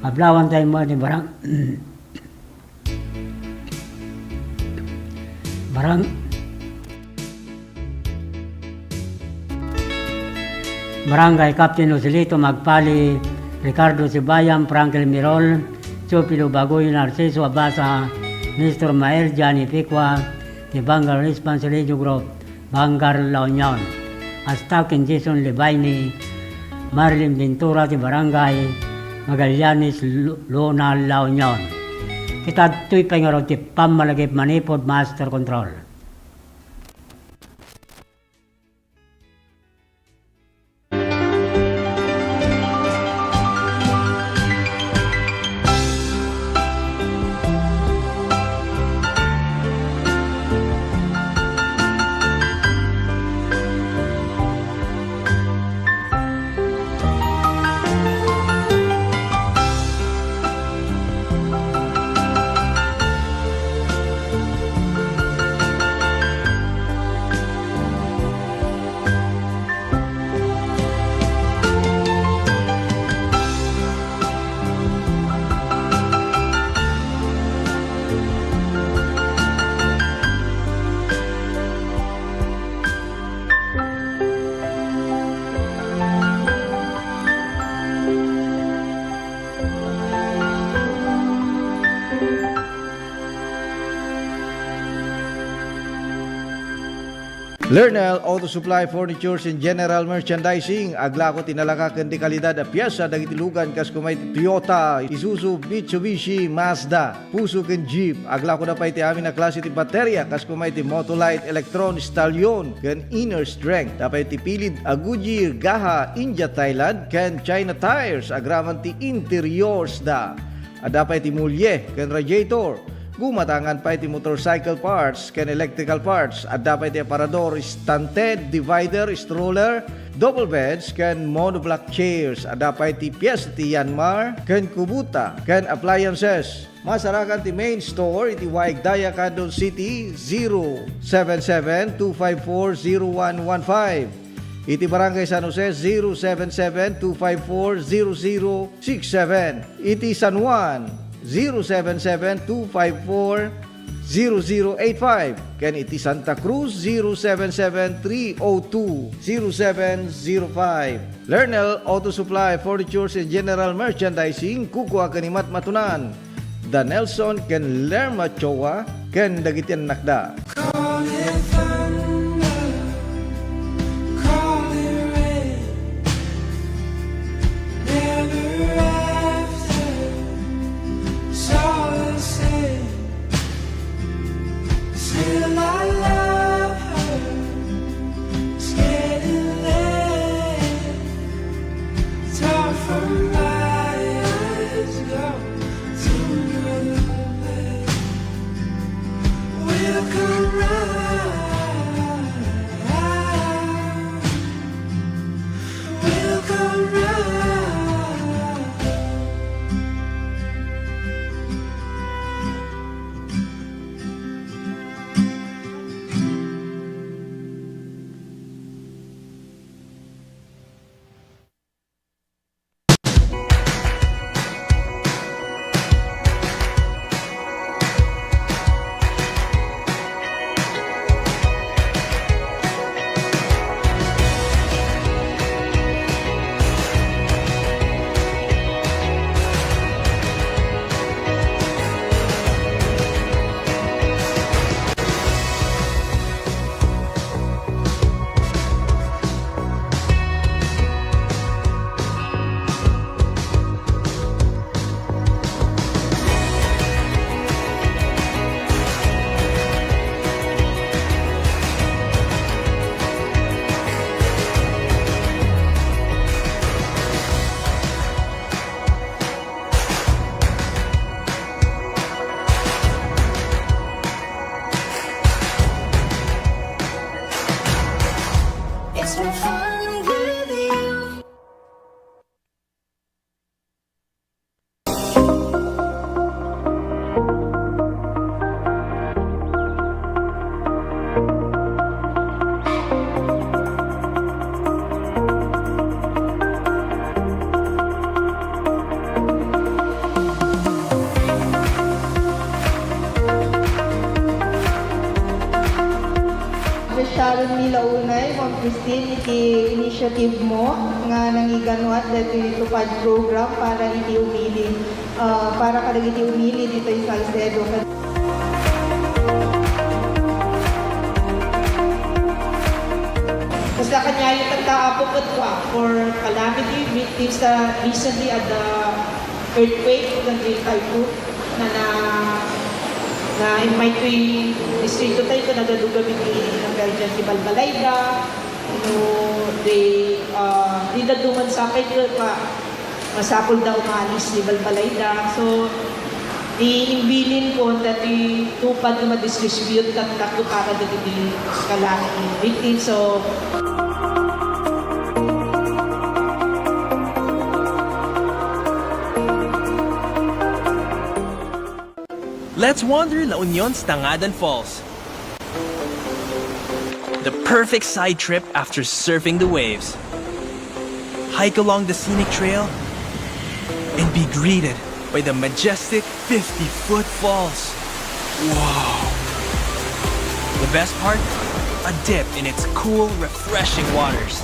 Ablawantay met ni Barang-, Barang-, Barangay Captain Joselito Magpali, Ricardo Sibayam, Frankel Mirol, Chupilo Bagoy, Narciso Abasa, Nestor Maer, Johnny Picua, ti Vanguard Response Radio Group, Vanguard La Union. Kasta ken Jason Lebaini, Marilyn Ventura, ti Barangay Magallanes, Lu-, Luna, La Union. Ket adtoy pay ngarud ti pammalagip manipud Master Control. Lernel Auto Supply Furnitures and General Merchandising, aglako ti nalaka ken di kalidad a piesa dagiti lugan kas kumay ti Toyota, Isuzu, Mitsubishi, Mazda, Fuso ken Jeep. Aglakoda pay ti amin a klase ti bateria kas kumay ti Motolite, Electron, Stallion, ken Inner Strength. Adda pay ti pilid a Goodyear, Gaha, India, Thailand, ken China tires agraman ti interiors da. Adda pay ti mulye ken radiator. Gumatangan pay ti motorcycle parts ken electrical parts. Adda pay ti aparador, stand head, divider, stroller, double beds, ken monoblock chairs. Adda pay ti pies ti Yanmar ken Kubota ken appliances. Masarakan ti main store iti Waig Daya, Candon City, zero seven seven two five four zero one one five. Iti Barangay San Jose, zero seven seven two five four zero zero six seven. Iti San Juan, zero seven seven two five four zero zero eight five. Ken iti Santa Cruz, zero seven seven three oh two zero seven zero five. Lernel Auto Supply, Furnitures and General Merchandising, kukua ken ni Matmatunan. Da Nelson ken Lerma Choa ken dagiti annakda. Call it thunder, call it rain, never after, it's all the same. Still I love her, it's getting late. It's hard for my eyes go to another place. We'll come round. We'll come round. Sharon Milaunay, Ma'am Christine, iti initiative mo nga nangiganuat daytoy TUPAD program para iti umili, ah, para kadagiti umili ditoy Salcedo. Kasla kaniayo tatta, Apo, ket for calamity victims ta recently adda earthquake ken typhoon na, na, na-invite toy distrito tayo ken nagadugamin ti nagkaidian ti balbalayda, no, they, ah, di dadduma sapay ket pa-, masapulda umalis ti balbalayda. So, ti imbilin ko, dati TUPAD nga madistribute tatta para dagiti calamity victims. So, Let's wander La Union's Tangadan Falls. The perfect side trip after surfing the waves. Hike along the scenic trail and be greeted by the majestic fifty-foot falls. Wow! The best part? A dip in its cool, refreshing waters.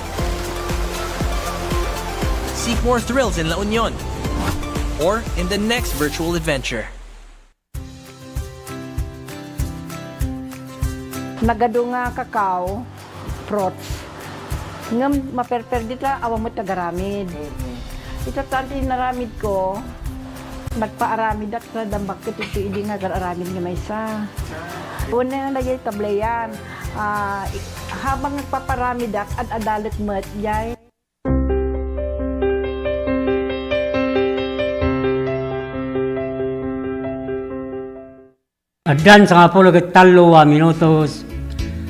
Seek more thrills in La Union or in the next virtual adventure. Nagadu nga kakao, fruits. Ngem maperper dita, awan met agaramid. Mm-hmm. Ita tan ti inaramid ko, nagpaaramidak sa dambak ket iti idi nga agar-aramid nga maysa. Ah. Una nga dayay tableyan. Ah, i-, habang nagpaparamidak, ad-adalet met, jay. Addan sangapulo ket tallo a minutos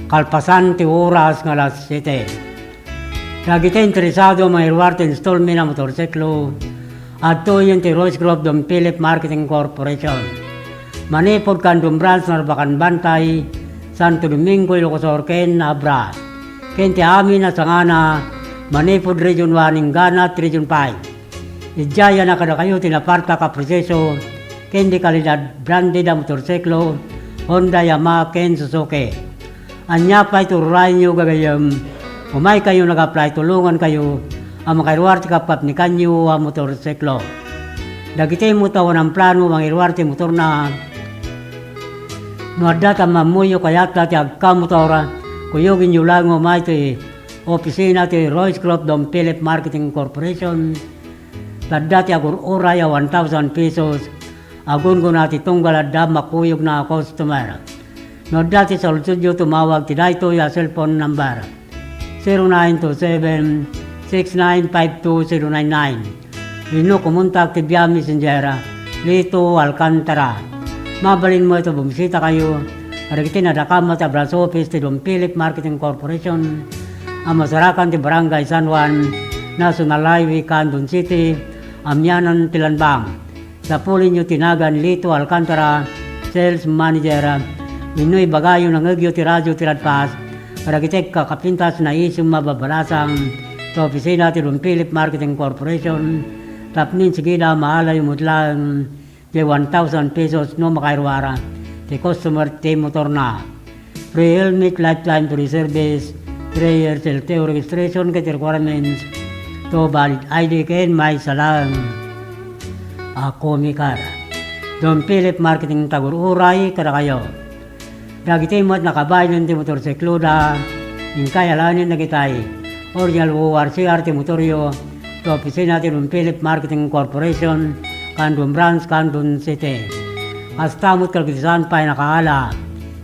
kalpasan ti oras nga alas siete. Dagiti interesado a mangiruar ti installment a motorsiklo, adtoyen ti Royce Group Don Philip Marketing Corporation. Manipud Candon Branch, Narbacan Bantay, Santo Domingo, Ilocos Sur, ken Abra. Ken ti amin a sangana, manipud Region one, inggana ti Region five. Idiay a kadakayo ti napartak a proseso ken di kalidad branded a motorsiklo, Honda, Yamaha, ken Suzuki. Ania pay ti urayyo, gagayyem? Umaykayo, nag-apply, tulongankayo a makairuar ti kapkapnikanyo a motorsiklo. Dagiti met a awan plano mangiruar ti motorna, no adda ti ammammoyo kayatda ti agkamotor, kuyogenyo laeng umay ti opisina ti Royce Group Don Philip Marketing Corporation. Adda ti agur-uray a one thousand pesos a gunggona ti tunggal adda makuyogna a customer. No adda ti saludsodyo, tumawag ti daytoy a cellphone number, zero nine two seven, six nine five two zero nine nine. Wenno kumontak ti via Messenger, Lito Alcantara. Mabalin met a bumisitakayo kadagiti nadakamat a branch office ti Don Philip Marketing Corporation a masarakan ti Barangay San Juan, National Highway, Candon City, amianan ti Lanbang. Sapulenyo ti nagan Lito Alcantara, Sales Manager, wenno ibagayo, nangngegyo ti radio ti Radfast kadagiti kakapintas nga isyu a mababalasang ti opisina ti Don Philip Marketing Corporation tapno insigida, maalayo met laeng ti one thousand pesos no makairuar ti customer ti motorna. Free helmet, lifetime free service, three years L T O registration ket requirements to valid I D ken maysa laeng a comic card. Don Philip Marketing, tagur-uray kadakayo. Dagiti met nakabaylen ti motorsikloda, inkay alaenen dagitay. Original O R C R ti motoryo, ti opisina ti Don Philip Marketing Corporation, Candon Branch, Candon City. Kasta met kadagiti saan pay nakaala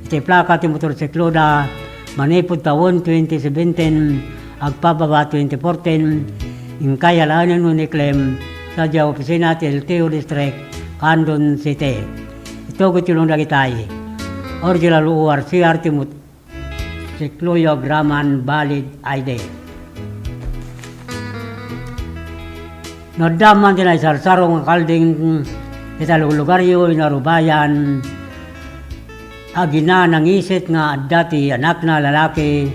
iti plaka ti motorsikloda manipud tawen twenty seventeen agpababa twenty fourteen, inkay alaenen wenno iklem sadiay opisina ti L T O District, Candon City. Itugityo laeng dagitay. Original O R C R ti mot-, sikloyo agraman valid I D. No adda man ti naisarsaro nga kalding iti talulugaryo wenno arubayan, agina nangisit nga adda ti anakna a lalaki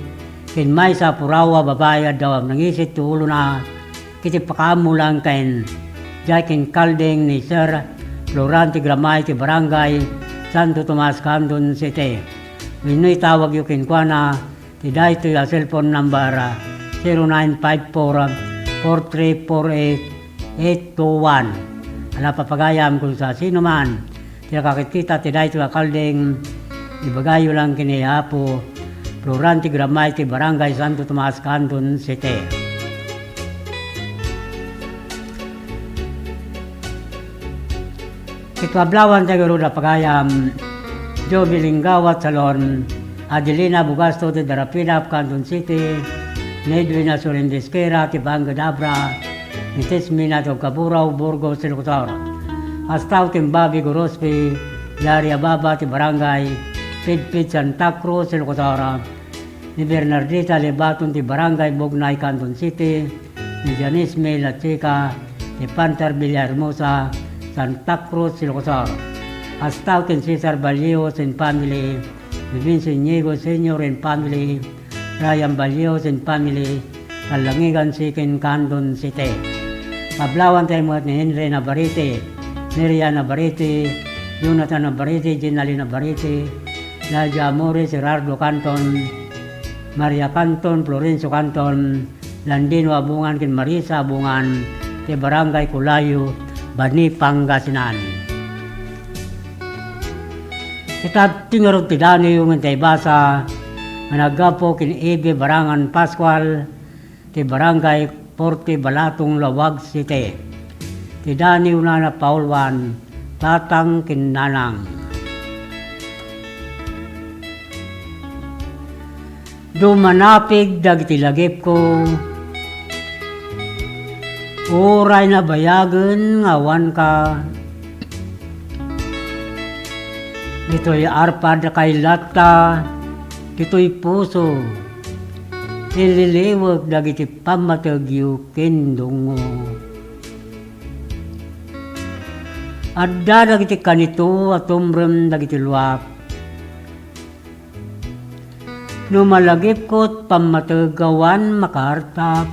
ken maysa a puraw a babai, adda nangisit ti ulona, iti pakaammo laeng ken, diay ken kalding ni Sir Florante Gramay ti Barangay Santo Tomas, Candon City. Wenno itawagyo kenkuana Daytoy a cellphone number, ah, zero nine five four, four three four eight, eight two one. Ala, papagayam, kun sa sino man ti nakakitkita ti daytoy a kalding, ibagayyo lang ken ni Apo Florante Gramay ti Barangay Santo Tomas, Candon City. Ket pablawan tayo ngarud a pagayam, Joby Linggawat Salon, Adelina Bugasto ti Darapidap, Candon City, ni Edwin Asulindis Kera ti Banged Abra, ni Tesmina ti Caburaw, Burgos, Ilocos Sur. Astaw ken Bobby Gorospe, Daria Baba ti Barangay Pidpid, Santa Cruz, Ilocos Sur. Ni Bernardita Lebaton ti Barangay Bugnay, Candon City, ni Janice May Lachica ti Panther Villahermosa, Santa Cruz, Ilocos Sur. Astaw ken Cesar Ballios and family, ni Vince Inigo Senior and family, Ryan Ballios and family, Kalangigan Second, Candon City. Pablawan tayo met ni Henry Navarrete, Miriam Navarrete, Jonathan Navarrete, Jenalyn Navarrete, Nadia Amores, Gerardo Canton, Maria Canton, Florencio Canton, Landino Abungan, ken Marisa Abungan, ti Barangay Colayo, Bani, Pangasinan. Ita ti ngarud ti daniw nga intay basa nga naggapu ken Eve Barangan Pascual, ti Barangay Forte Balatong, Laoag City. Ti daniwna napauluan, Tatang ken Nanang. Dumanapig dagiti lagipko, uray nabayagen nga awanka. Ditoy arpad a kailatta, ditoy puso, ililiwek dagiti pammategyo ken dungngo. Adda dagiti kanito a tumrem dagiti luak. No malagipko ti pammateg, awan makaartap.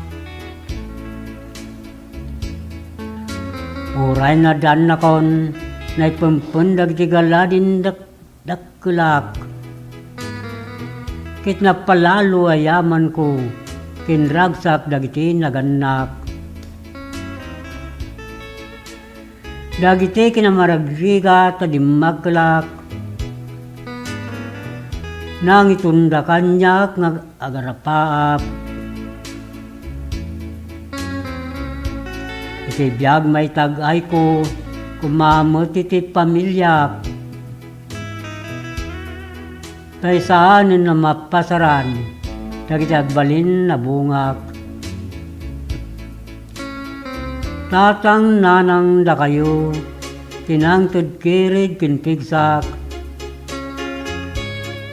Uray nadannakon, naipempen dagiti galadin dak-, dakkelak. Ket napalalo a yamanko, ken ragsak dagiti nagannak. Dagiti kinamaragrigat a dimmakkelak, nangitunda kaniak nga agarapaap. Iti biag maitag-ayko, koma met iti pamiliak. Ta saanen a mapasaran dagiti agbalin a bungak. Tatang, nanang, dakayo ti nangted kired ken pigsak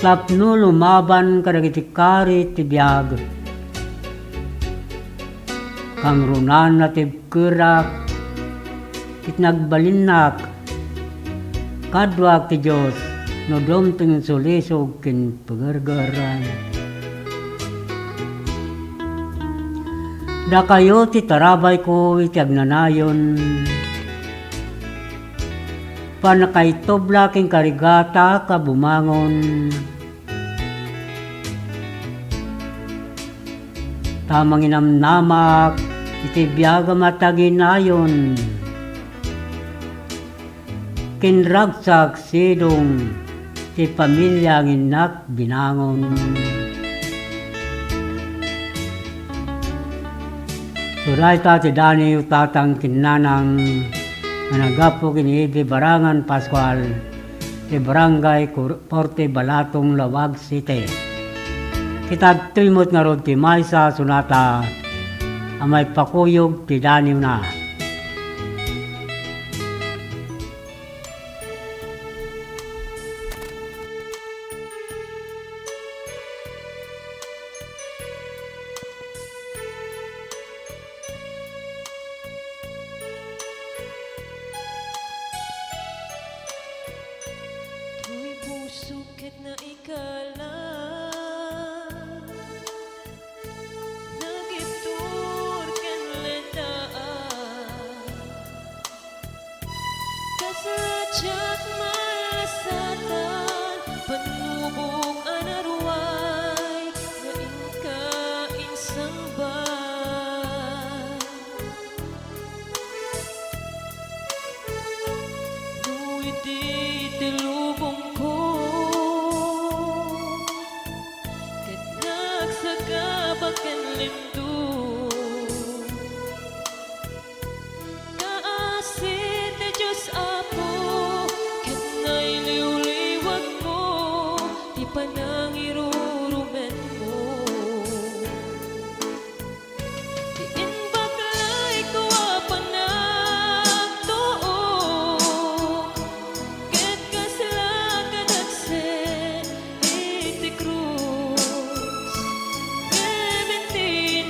tapno lumaban kadagiti karit ti biag. Kangrunaan a tibkerak ket nagbalinnak. Kaduak ti Dios no dumteng sulisog ken pagerger. Dakayo ti tarabayko iti agnanayon. Pannakaitubla ken karigatak a bumangon. Ta manginamnamak iti biag a mataginayon. Ken ragsak sidong ti pamilia nga innak binangon. Surayta ti daniw, Tatang ken Nanang, nga naggapu ken Eve Barangan Pascual, ti Barangay Cor-, Forte Balatong, Laoag City. Ket adtoy met ngarud ti maysa a sonata a maipakuyog ti daniwna. Toy pusok ket naikala, nagibtur ken lentaa. Kasla diak malasatan, pannubok a naruay, nga Kaasi ti Dios, Apo, ket nailiwliwatmo ti panangirurumenmo. Ti imbag lay ko a panagtuok, ket kasla kadaksen iti krus. Ngem intin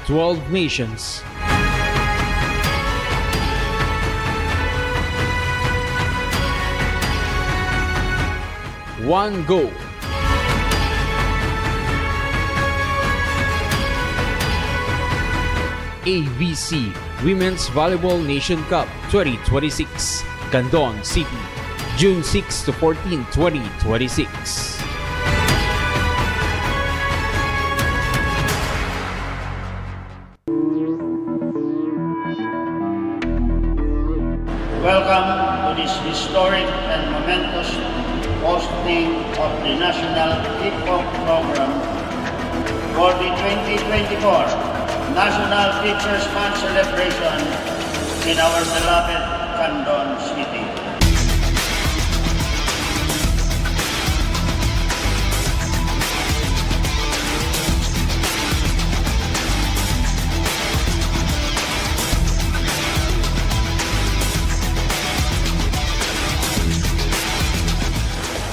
twelve nations. One goal. A V C Women's Volleyball Nation Cup twenty twenty-six, Candon City, June six to fourteen, twenty twenty-six. Welcome to this historic and momentous hosting of the National Kickoff Program for the twenty twenty-four National Teachers' Month celebration in our beloved Candon City.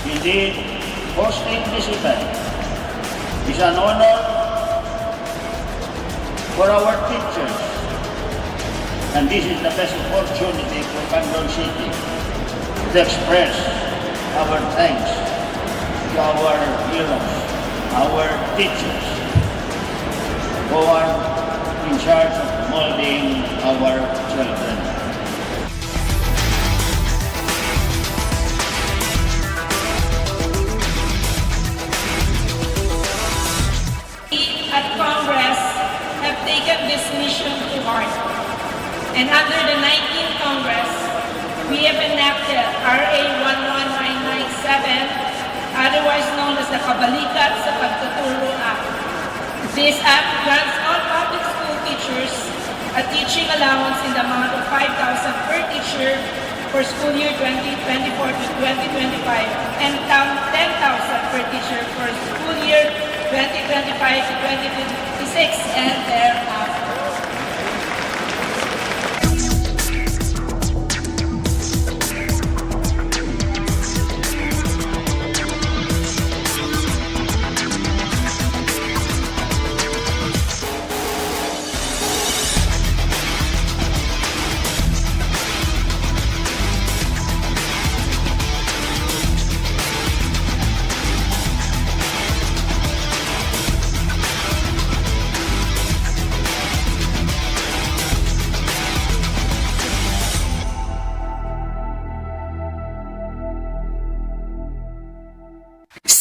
Indeed, hosting this event is an honor for our teachers. And this is the best opportunity for Candon City to express our thanks to our heroes, our teachers, who are in charge of molding our children. We at Congress have taken this mission to heart. And under the nineteenth Congress, we have enacted R A one one nine nine seven, otherwise known as the Kabalikat sa Pagtuturo Act. This act grants all public school teachers a teaching allowance in the amount of five thousand per teacher for school year twenty twenty-four to twenty twenty-five, and tam-, ten thousand per teacher for school year twenty twenty-five to twenty twenty-six and thereafter.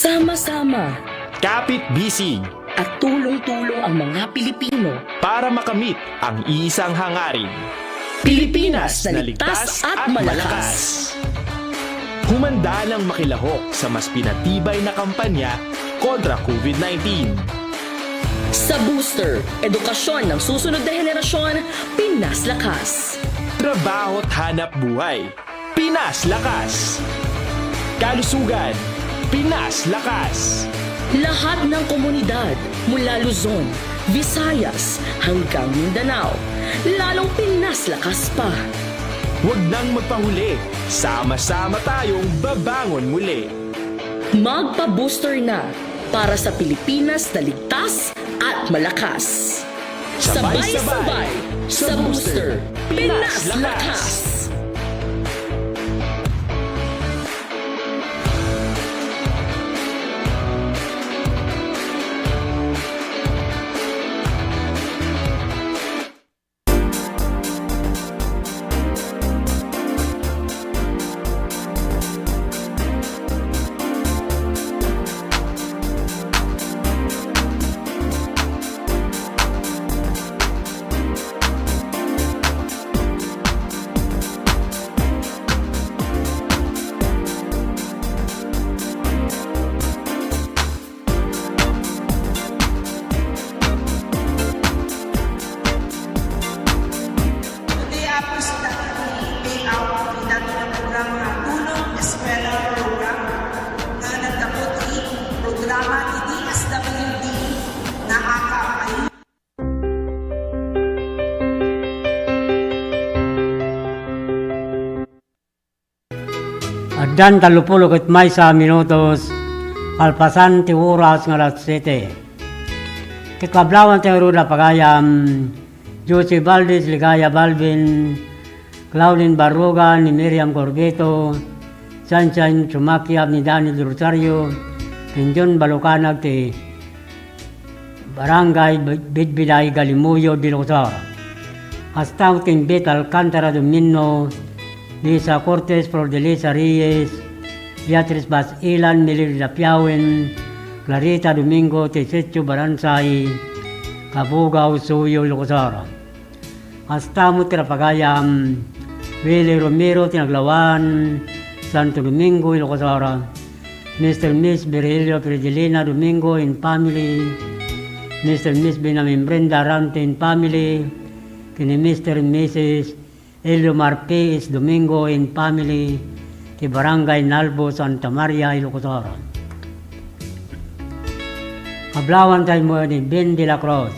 Sama-sama. Kapit-bisig. At tulong-tulong ang mga Pilipino. Para makamit ang iisang hangarin. Pilipinas na ligtas at malakas. Humanda nang makilahok sa mas pinatibay na kampanya kontra COVID nineteen. Sa Booster, edukasyon ng susunod na henerasyon, Pinas Lakas. Trabaho't hanap buhay, Pinas Lakas. Kalusugan, Pinas Lakas. Lahat ng komunidad, mula Luzon, Visayas, hanggang Mindanao, lalong Pinas Lakas pa. Huwag nang magpahuli, sama-sama tayong babangon muli. Magpa-booster na para sa Pilipinas na ligtas at malakas. Sabay-sabay sa Booster, Pinas Lakas! Today, apos dagiti layout ti dagiti programa nga Tulong Eskwela Program nga nagdakop ti programa ti D S W D nga aka-, Addan tallopulo ket maysa a minutos, kalpasan ti oras nga alas siete. Kablawanta ngarud a pagayam, Josie Valdez, Ligaya Balvin, Claudine Barruga, ni Miriam Corbeto, Sunshine Sumakiap, ni Danny Del Rosario, ken John Balucanag ti Barangay Bidbiday, Galimuyod, Ilocos Sur. Hasta met ken Beth Alcantara Domino, Lisa Cortez, Flor de Lisa Reyes, Beatriz Basilan, Melilda Piawen, Clarita Domingo, ti Sitio Baransay, Kabugao, Suyo, Ilocos Sur. Hasta met ti rapagayam, Willie Romero ti Naglawan, Santo Domingo, Ilocos Sur. Mister Miss Virgilio Fidelina Domingo and family, Mister Miss Benjamin Brenda Rante and family, ken ni Mister Missus Eliomar P S Domingo and family, ti Barangay Nalbo, Santa Maria, Ilocos Sur. Kablawanta met ni Ben de la Cruz,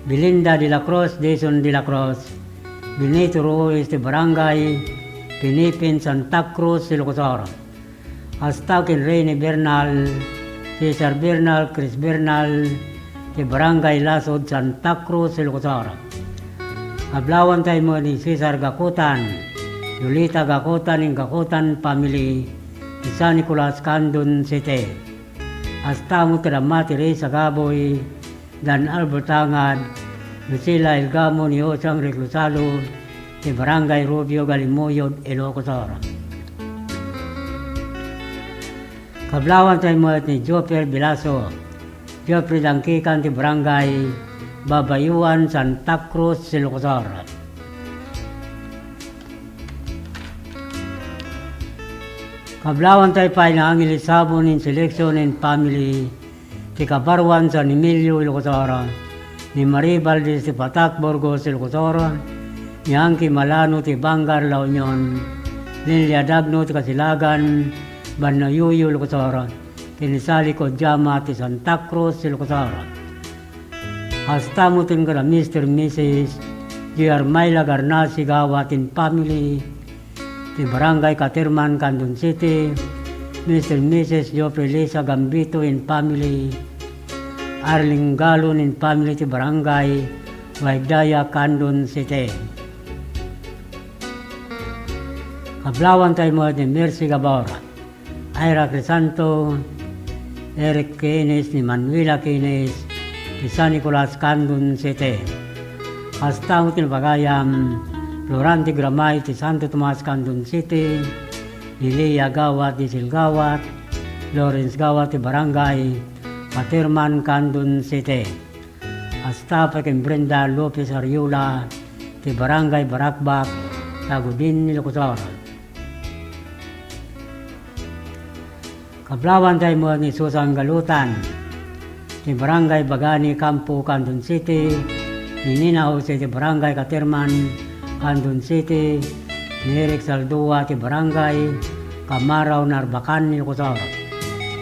Belinda de la Cruz, Jason de la Cruz, Benito Ruiz ti Barangay Pinipin, Santa Cruz, Ilocos Sur. Hasta ken Rene Bernal, Cesar Bernal, Chris Bernal, ti Barangay Lasod, Santa Cruz, Ilocos Sur. Kablawanta met ni Cesar Gakutan, Yolita Gakutan, and Gakutan family, ti San Nicolas, Candon City. Hasta met ti Ama Teresa Gaboy, Dan Albert Tangad, Lucila Ilgamo, ni Jose Angel Cruzado, ti Barangay Rubio, Galimuyod, Ilocos Sur. Kablawanta met ni Joffer Bilaso, Jeffrey Dangkikan, ti Barangay Babayuan, Santa Cruz, Ilocos Sur. Kablawanta pay ni Angel Sabon and Selection and family, ti Kabaruan, San Emilio, Ilocos Sur, ni Marie Valdez ti Patak, Burgos, Ilocos Sur, ni Angki Malano ti Bangar, La Union, Lilia Dagno ti Kasilagan, Banna Yuyu, Ilocos Sur, ken ni Sally Codiama ti Santa Cruz, Ilocos Sur. Hasta met ken kada Mister Missus J R Myla Garnasi Gawat and family, ti Barangay Caterman, Candon City, Mister Missus Geoffrey Lisa Gambito and family, Arling Galon and family, ti Barangay Waigdaya, Candon City. Kablawanta met ni Mercy Gabor, Ira Crisanto, Eric Quenes, ni Manuela Quenes, ti San Nicolas, Candon City. Hasta met ti pagayam, Florante Gramay ti Santo Tomas, Candon City, Lilia Gawat, Diesel Gawat, Lawrence Gawat ti Barangay Caterman, Candon City. Hasta pay ken Brenda Lopez Ariola ti Barangay Barakbak, Tagudin, Ilocos Sur. Kablawanta met ni Susan Galutan ti Barangay Bagani Campo, Candon City, ni Nina Jose ti Barangay Caterman, Candon City, ni Eric Saldua ti Barangay Kamarao, Narbacan, Ilocos Sur.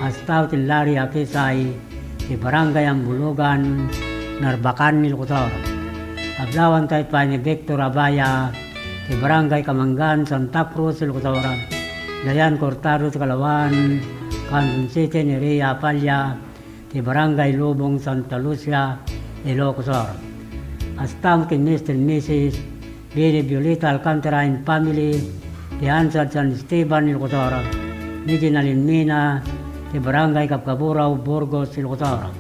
Hasta ken Larry Akisay ti Barangay Ambulugan, Narbacan, Ilocos Sur. Kablawanta pay ni Victor Abaya ti Barangay Kamangan, Santa Cruz, Ilocos Sur. Dayan Cortado ti Kalawan, Candon City, ni Rhea Apalla ti Barangay Lubong, Santa Lucia, Ilocos Sur. Hasta met ken Mister and Missus Billy Violeta Alcantara and family, ti Ansad San Esteban, Ilocos Sur, ni Gina Linmina, ti Barangay Kabkaburao, Burgos, Ilocos Sur.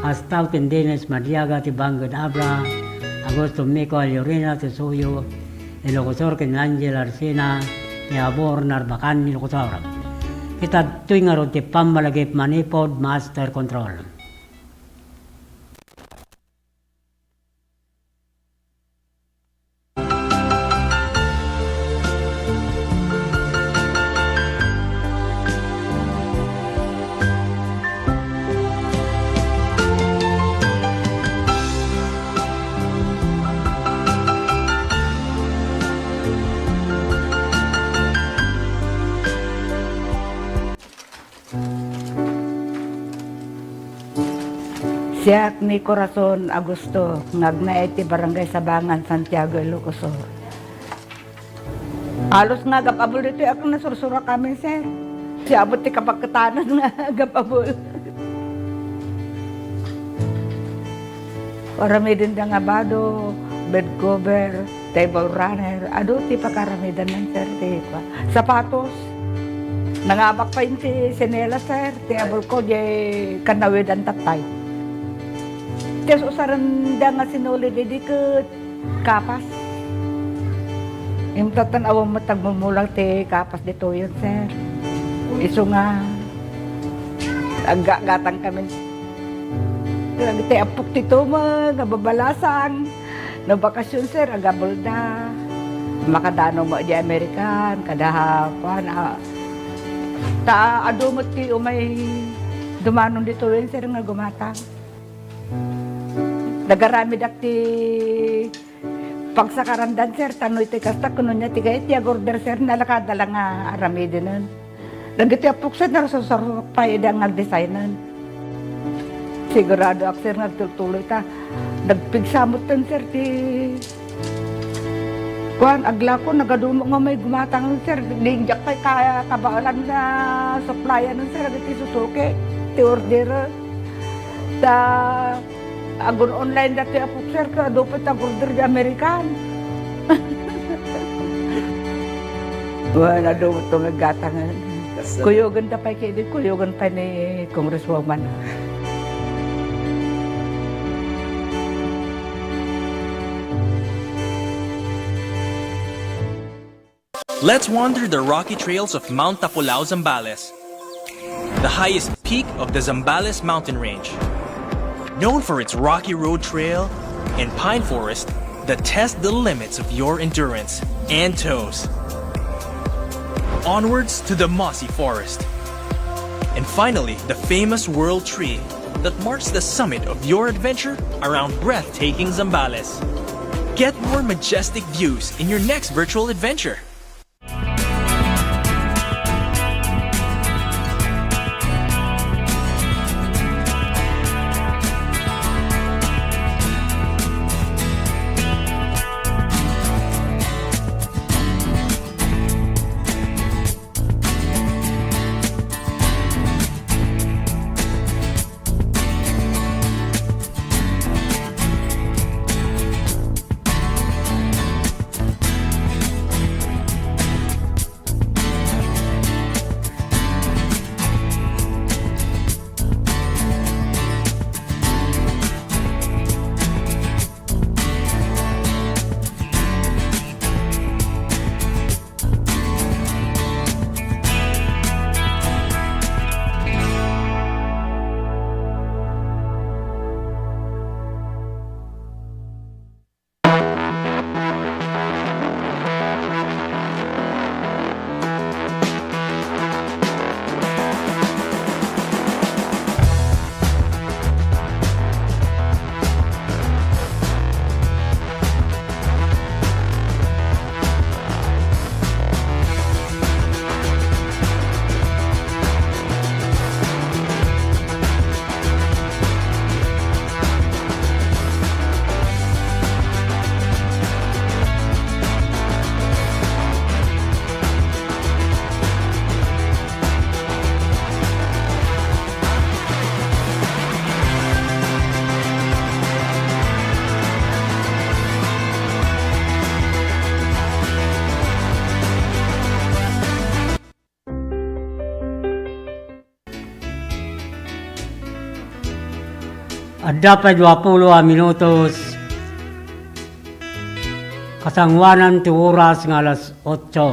Hasta ken Dennis Madiaga ti Bangked Abra, Augusto Mico Aliorina ti Suyo, Ilocos Sur, ken Angel Arsina ti Abor, Narbacan, Ilocos Sur. Ket adtoy ngarud ti pammalagip manipud Master Control. Siak ni Corazon Augusto, nga agnaed ti Barangay Sabangan, Santiago, Ilocos Sur. Halos nga agap-abul ditoy a nasursuro kami, sir. Siya abot ti kapaketanan nga agap-abul. Aramidenda nga bado, bed cover, table runner, adu ti pakaramidenda, sir, ti kua. Sapatos, nangabak pay ti sinelas, sir, ti abulko, diay kannawidan tattay. Ti usarenda nga sinulid idi ket kapas. Imtatan awan met agmumulang ti kapas ditoyen, sir. Isu nga aggatgatang kami. Dagiti appok ti tumeng nga babalasang. No bakasion, sir, agabelda. Makadano met di American, kada kuan, a, ta adu met ti umay dumanon ditoyen, sir, nga gumatang. Nagaramidak ti pagsakarandan, sir, tano iti kasta, kuno niya ti kayat ti agorder, sir, nalakada la nga aramidenen. Dagiti appok, sir, narsarsarok pay ida nga agdesignen. Siguradoak, sir, nga agtultuloy ta nagpigsa metten, sir, ti kuan, aglako, nagadumo nga may gumatang, sir, diak pay ka-, kabaelan nga supplyan, sir, dagiti susuki ti order. Ta agun-online dati a boxer, ket adu pay ti agorder di American. Wen, adu met ti aggatangen. Kuyogen ta pay kidi, kuyogen pay ni Congresswoman. Let's wander the rocky trails of Mount Tapulao, Zambales, the highest peak of the Zambales mountain range. Known for its rocky road trail and pine forest that test the limits of your endurance and toes. Onwards to the mossy forest. And finally, the famous World Tree that marks the summit of your adventure around breathtaking Zambales. Get more majestic views in your next virtual adventure. Adda pay duapulo a minutos kasangoanan ti oras nga alas otso.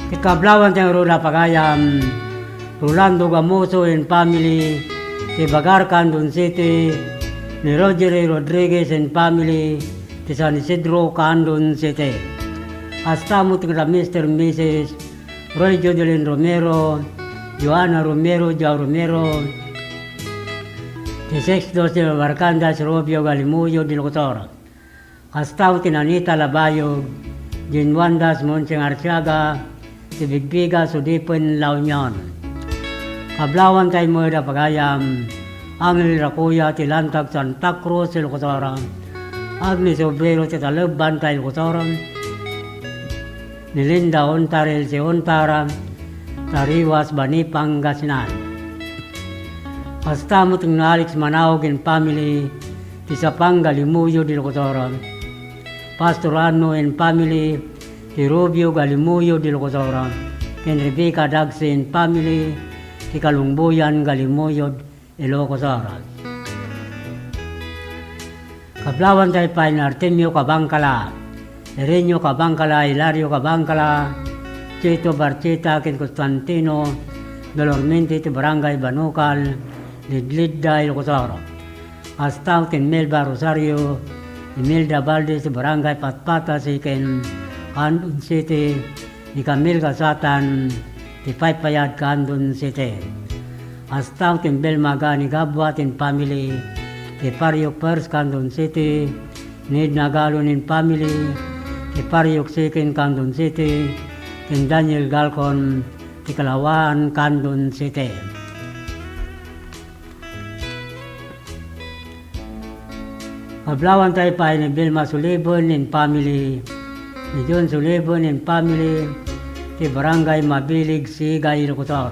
Ti kablawan ti ngarud a pagayam, Rolando Gamoso and family, ti Bagarca, Andon City, ni Rogery Rodriguez and family, ti San Isidro, Candon City. Kasta met ti Mister and Missus Roy Jodelin Romero, Joanna Romero, Joao Romero, ti Sexto Silva Barcandas, Rubio Galimuyo, di locutor. Kasta met ti Nanita Labayog, Jane Wandas, Monsing Arciaga, ti Bigbiga, Sudipen, La Union. Kablawan tayo met a pagayam, Angel Rakuya, ti Lantag Santa Cruz, ti locutor. Agnes Obrero, ti Talebban, ti locutor. Ni Linda Ontar, Elsie Ontar, Tariwas, Bani, Pangasinan. Kasta met ni Alex Manaog and family, ti Sapang Galimuyod, Ilocos Sur. Pastor Anno and family, ti Rubio Galimuyod, Ilocos Sur, ken Rebecca Dagsi and family, ti Kalungboyan Galimuyod, Ilocos Sur. Kablawanta pay ni Artemio Cabangcala, Herenio Cabangcala, Hilario Cabangcala, Chito Barcheta, ken Constantino Dolormente ti Barangay Banukal, Lidlidda, Ilocos Sur. Kasta met ken Melba Rosario, Imelda Valdez ti Barangay Patpata, Siken, Candon City, ni Camille Gasatan ti Paypayad, Candon City. Kasta met ken Belma Gani Gabua and family ti Pariok First, Candon City, ni Edna Galon and family ti Pariok Second, Candon City, ken Daniel Galcon ti Kalawaan, Candon City. Kablawanta pay ni Vilma Sulibon and family, ni John Sulibon and family, ti Barangay Mabilig, Sigay, Ilocos Sur.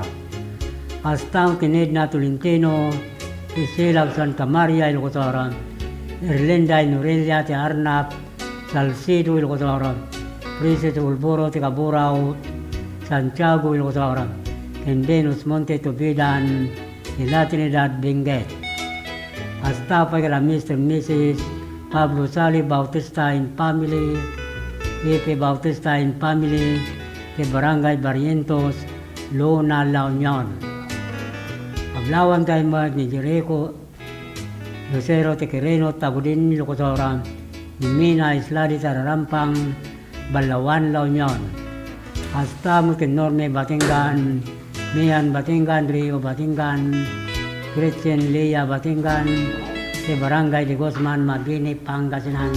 Kasta met ken Edna Tolentino, ti Silag, Santa Maria, Ilocos Sur. Erlinda Norelia, ti Arnap, Salcedo, Ilocos Sur. Princess Ulboro, ti Kaburao, Santiago, Ilocos Sur. Ken Venus Monte Tubidan, ti La Trinidad, Benguet. Kasta pay kada Mister and Missus Pablo Sali Bautista and family, Pepe Bautista and family, ti Barangay Barrientos, Luna, La Union. Kablawanta met ni Jericho Lucero ti Quirino, Tagudin, Ilocos Sur, ni Mina Isladi ti Ararampang, Ballawan, La Union. Kasta met ken Norme Batingan, Mian Batingan, Rio Batingan, Gretchen Lea Batingan, ti Barangay de Guzman, Mabini, Pangasinan.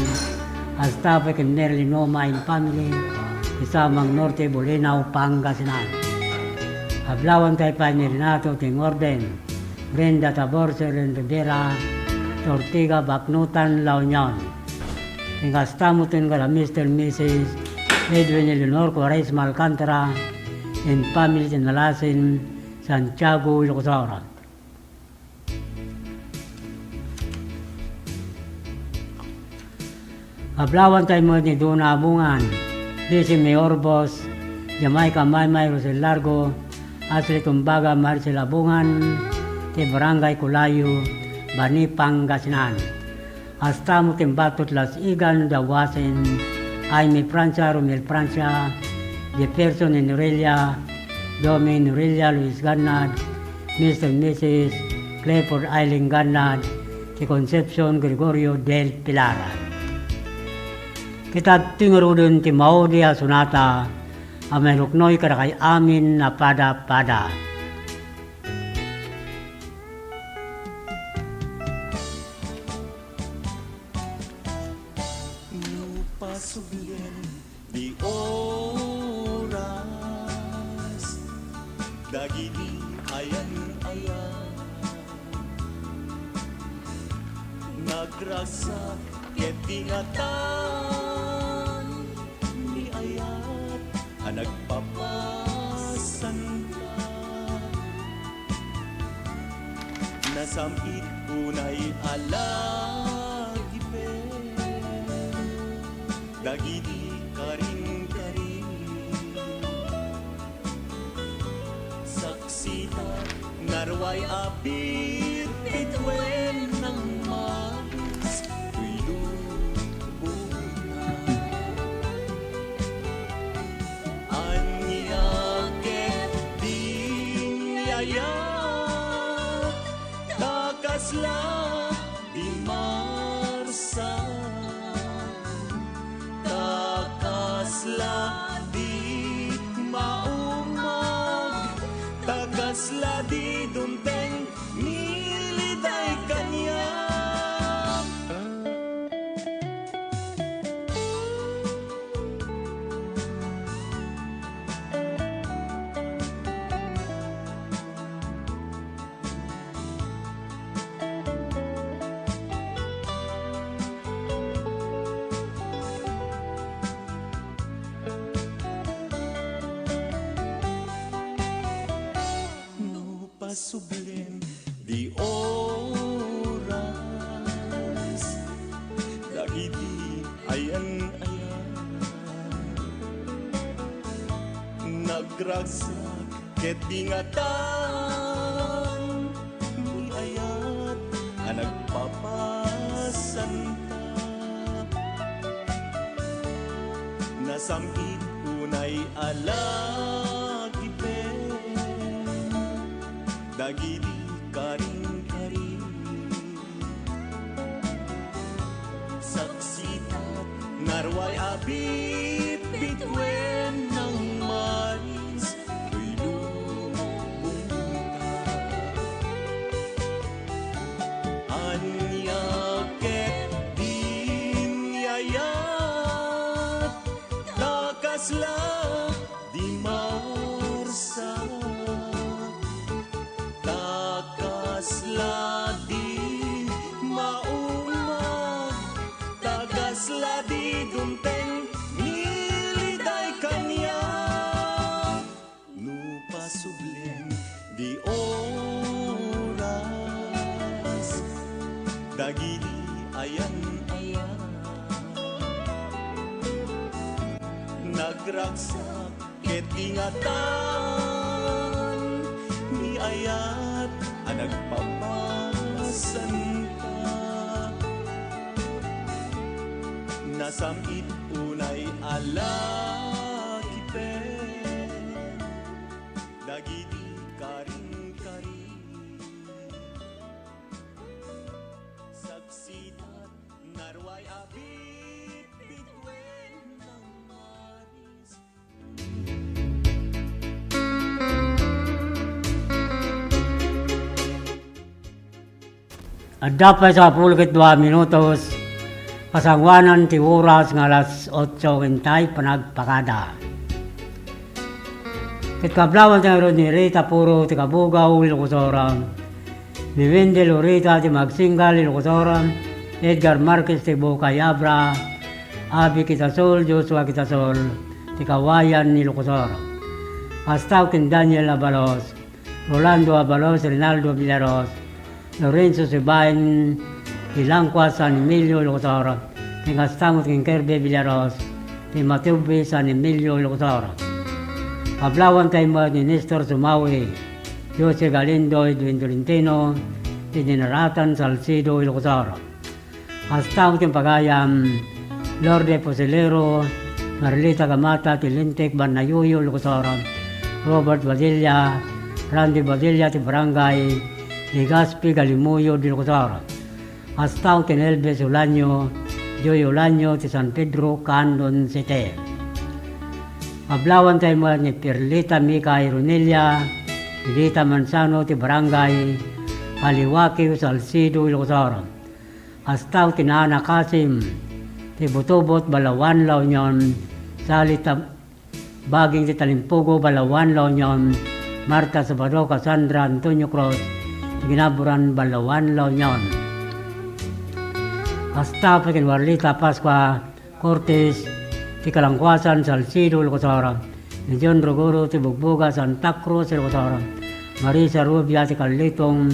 Kasta pay ken Merlin Noma and family, ti Samang Norte, Bolinao, Pangasinan. Kablawanta pay ni Renato Tingorden, Brenda Tabor, Sherlyn Rivera, ti Ortiga, Baknotan, La Union. Ken kasta met ken kada Mister and Missus Edwin Eleanor Cuaresma Alcantara and family ti Nalasen, Santiago, Ilocos Sur. Kablawanta met ni Dona Abungan, Lizzie May Orbos, Jamaica Maymay, Rosel Largo, Ashley Tumbaga, Marcel Abungan, ti Barangay Colayo, Bani, Pangasinan. Kasta met ken Batot Lasigan, Dawasen, Aimee Francia, Romel Francia, Jefferson and Norelia, Domi and Norelia, Luis Gannad, Mister and Missus Clifford Eileen Gannad, ti Concepcion Gregorio del Pilar. Ket adtoy ngaruden ti maudi a sonata a mairuknoy kadakay amin a pada-pada. No pasublen ti oras, dagiti ayan-ayan, nagragsak ket dinatan ni ayat a nagpapasanka. Nasam-it unay a lagipen dagiti karin-karin. Saksita nga ruay a birtit wenno maris toy lubongna. Ania ket diay ayat, ta kasla di marsam, ta kasla di maumag, ta kasla di dumteng niliday kaniak. No pasublen ti oras, Ragsak ket dingatan, ni ayat a nagpapasanta. Nasam-it unay a lagipen dagiti karingkari. Saksitak naruay a bitbituen nang maris toy lubongta. Ania ket din yayat ta kasla di maursa, ta kasla di maumag, ta kasla di dumteng niliday kaniak. No pasublen di oras dagiti ayan-ayan, nagragsak ket dingatan, ni ayat a nagpapasanta. Nasam-it unay a lagipen dagiti karingkari. Saksitak naruay a bitbituen nang maris. Adda pay sangapulo ket dua minutos, pasanguanan ti oras nga alas otso ken tay panagpakada. Ket kablawan tayo ni Rita Puro ti Kabugaw, Ilocos Sur. Ni Wendell Urita ti Magsinggal, Ilocos Sur. Edgar Marquez ti Bukay, Abra. Abi Kitasol, Joshua Kitasol ti Kawayan, Ilocos Sur. Kasta ken Daniel Abalos, Rolando Abalos, Rinaldo Villaros, Lorenzo Sibain, ti Langkua, San Emilio, Ilocos Sur. Ken kasta met ken Kirby Villaros, ti Matubi, San Emilio, Ilocos Sur. Kablawan tayo met ni Nestor Sumawi, Jose Galindo, Edwin Tolentino, ti Dinaratan, Salcedo, Ilocos Sur. Kasta met ken pagayam, Lourdes Fusilero, Marlita Gamata ti Lintik, Banayuyo, Ilocos Sur, Robert Badilla, Randy Badilla ti Barangay Legazpi, Galimuyod, Ilocos Sur. Kasta met ken Elvis Olaño, Joy Olaño ti San Pedro, Candon City. Kablawan tayo met ni Perlita Mika Ironelia, Lita Manzano ti Barangay Aliwakio, Salcedo, Ilocos Sur. Kasta met ken Ana Kasim ti Butubot, Balawan, La Union, Sali ta-, Baging ti Talimpugo, Balawan, La Union, Marta Sabado, Cassandra Antonio Cruz ti Kinaburan, Balawan, La Union. Kasta pay ken Warlita Pascua Cortes ti Kalangkuasan, Salcedo, Ilocos Sur, ni John Ruguro ti Bugboga, Santa Cruz, Ilocos Sur, Marisa Rubia ti Kalitong,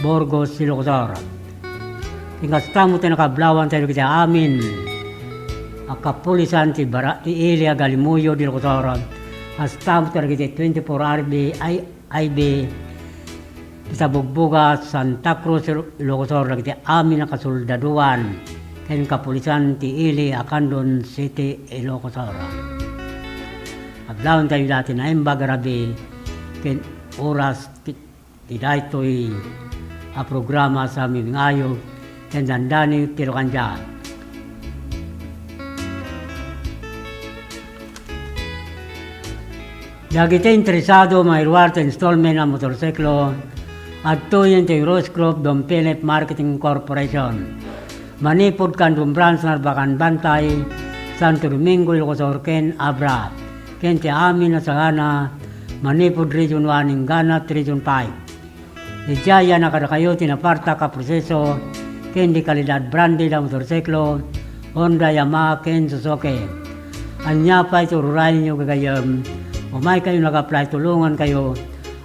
Burgos, Ilocos Sur. Ken kasta met ti nakablawan tayo dagiti amin a kapulisan ti bara-, ti ili a Galimuyod, Ilocos Sur. Kasta met dagiti twenty-four R B I, I B, ti Tabugbuga, Santa Cruz, Ilocos Sur, dagiti amin a kasoldaduan ken kapulisan ti ili a Candon City, Ilocos Sur. Kablawan tayo dati naimbag a rabii ken oras ti, ti daytoy a programa sa Mimingayog ken Dandani ti Locandia. Dagiti interesado mairuar ti installment a motorsiklo, adtoyen ti Rose Group Don Philip Marketing Corporation. Manipud Candon Branch, Narbacan Bantay, Santo Domingo, Ilocos Sur, ken Abra, ken ti amin a sagana manipud Region one ingganat Region five. Idiay a kadakayo ti napartak a proseso ken di kalidad branded a motorsiklo, Honda, Yamaha, ken Suzuki. Ania pay ti ururayenyo gagayyem? Umaykayo nag-apply, tulongankayo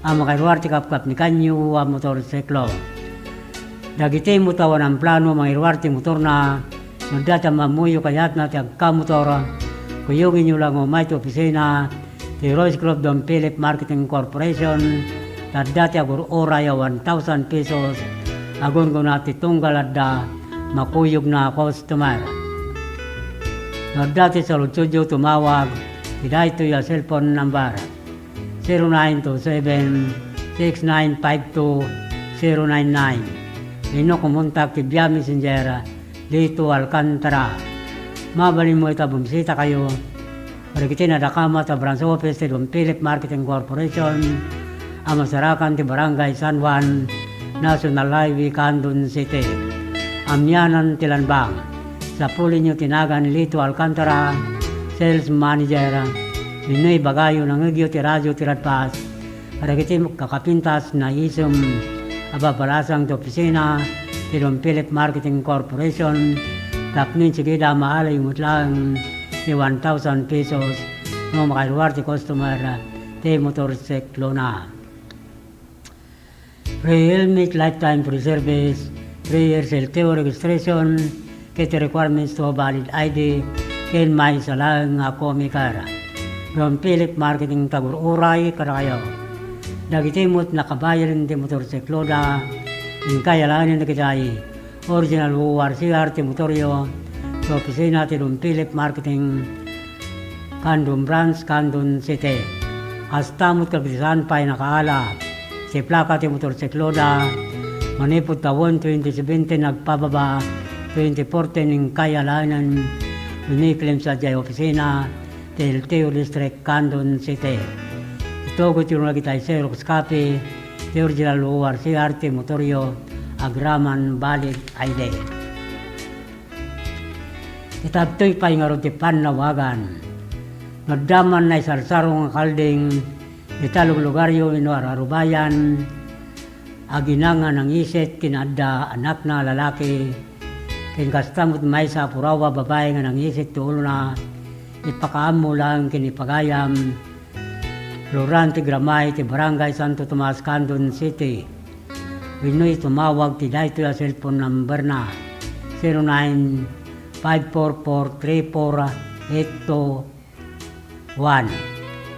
a makairuar ti kapkapnikanyo a motorsiklo. Dagiti met a awan plano a mangiruar ti motorna, no adda ti ammoyo kayatna ti agkamotor, kuyogenyo la nga umay ti opisina Ti Royce Group Don Philip Marketing Corporation, adda ti agur-uray a one thousand pesos, agunggona ti tunggal adda makuyogna a customer. No adda ti saludsodyo, tumawag ti daytoy a cellphone number, zero nine two seven, six nine five two, zero nine nine. Wenno kumontak ti via Messenger, Lito Alcantara. Mabalin met a bumisitakayo kadagiti nadakamat a branch office ti Don Philip Marketing Corporation a masarakan ti Barangay San Juan, National Highway, Candon City. Amianan ti lanbang. Sapulenyo ti nagan Lito Alcantara, Sales Manager, wenno ibagayo, nangngegyo ti Radyo Tiradpas kadagiti kakapintas nga isem a babalasang ti opisina ti Don Philip Marketing Corporation, tapno insigida, maalayo met laeng ti one thousand pesos no makailwar ti customer ti motorsiklona. Free helmet, lifetime free service, three years L T O registration, ket requirements to valid I D, ken maysa laeng nga co-maker. Don Philip Marketing ti agur-uray kadakayo. Dagiti met nakabayaren ti motorsikloda, inkay alaenen dagiti original O R C R ti motoryo, ti opisina ti Don Philip Marketing, Candon Branch, Candon City. Kasta met kadagiti saan pay nakaala ti plaka ti motorsikloda, manipud tawen twenty seventeen agpababa, twenty fourteen inkay alaenen, wenno i-claim sadiay opisina ti L T O District, Candon City. Itugotyo dagiti Xerox copy ti original O R C R ti motoryo agraman valid I D. Ita daytoy pay ngarud ti pannawagan. No adda man naisarsaro nga kalding ita luglugaryo wenno ararubayan, agina nga nangisit ken adda anakna a lalaki, ken kasta met maysa a puraw a babai nga nangisit ti ulona, ipakaammo laeng ken ipagayam, Loran ti Gramay ti Barangay Santo Tomas, Candon City. Wenno itumawag ti daytoy a cellphone number na, zero nine five four four three four eight two one.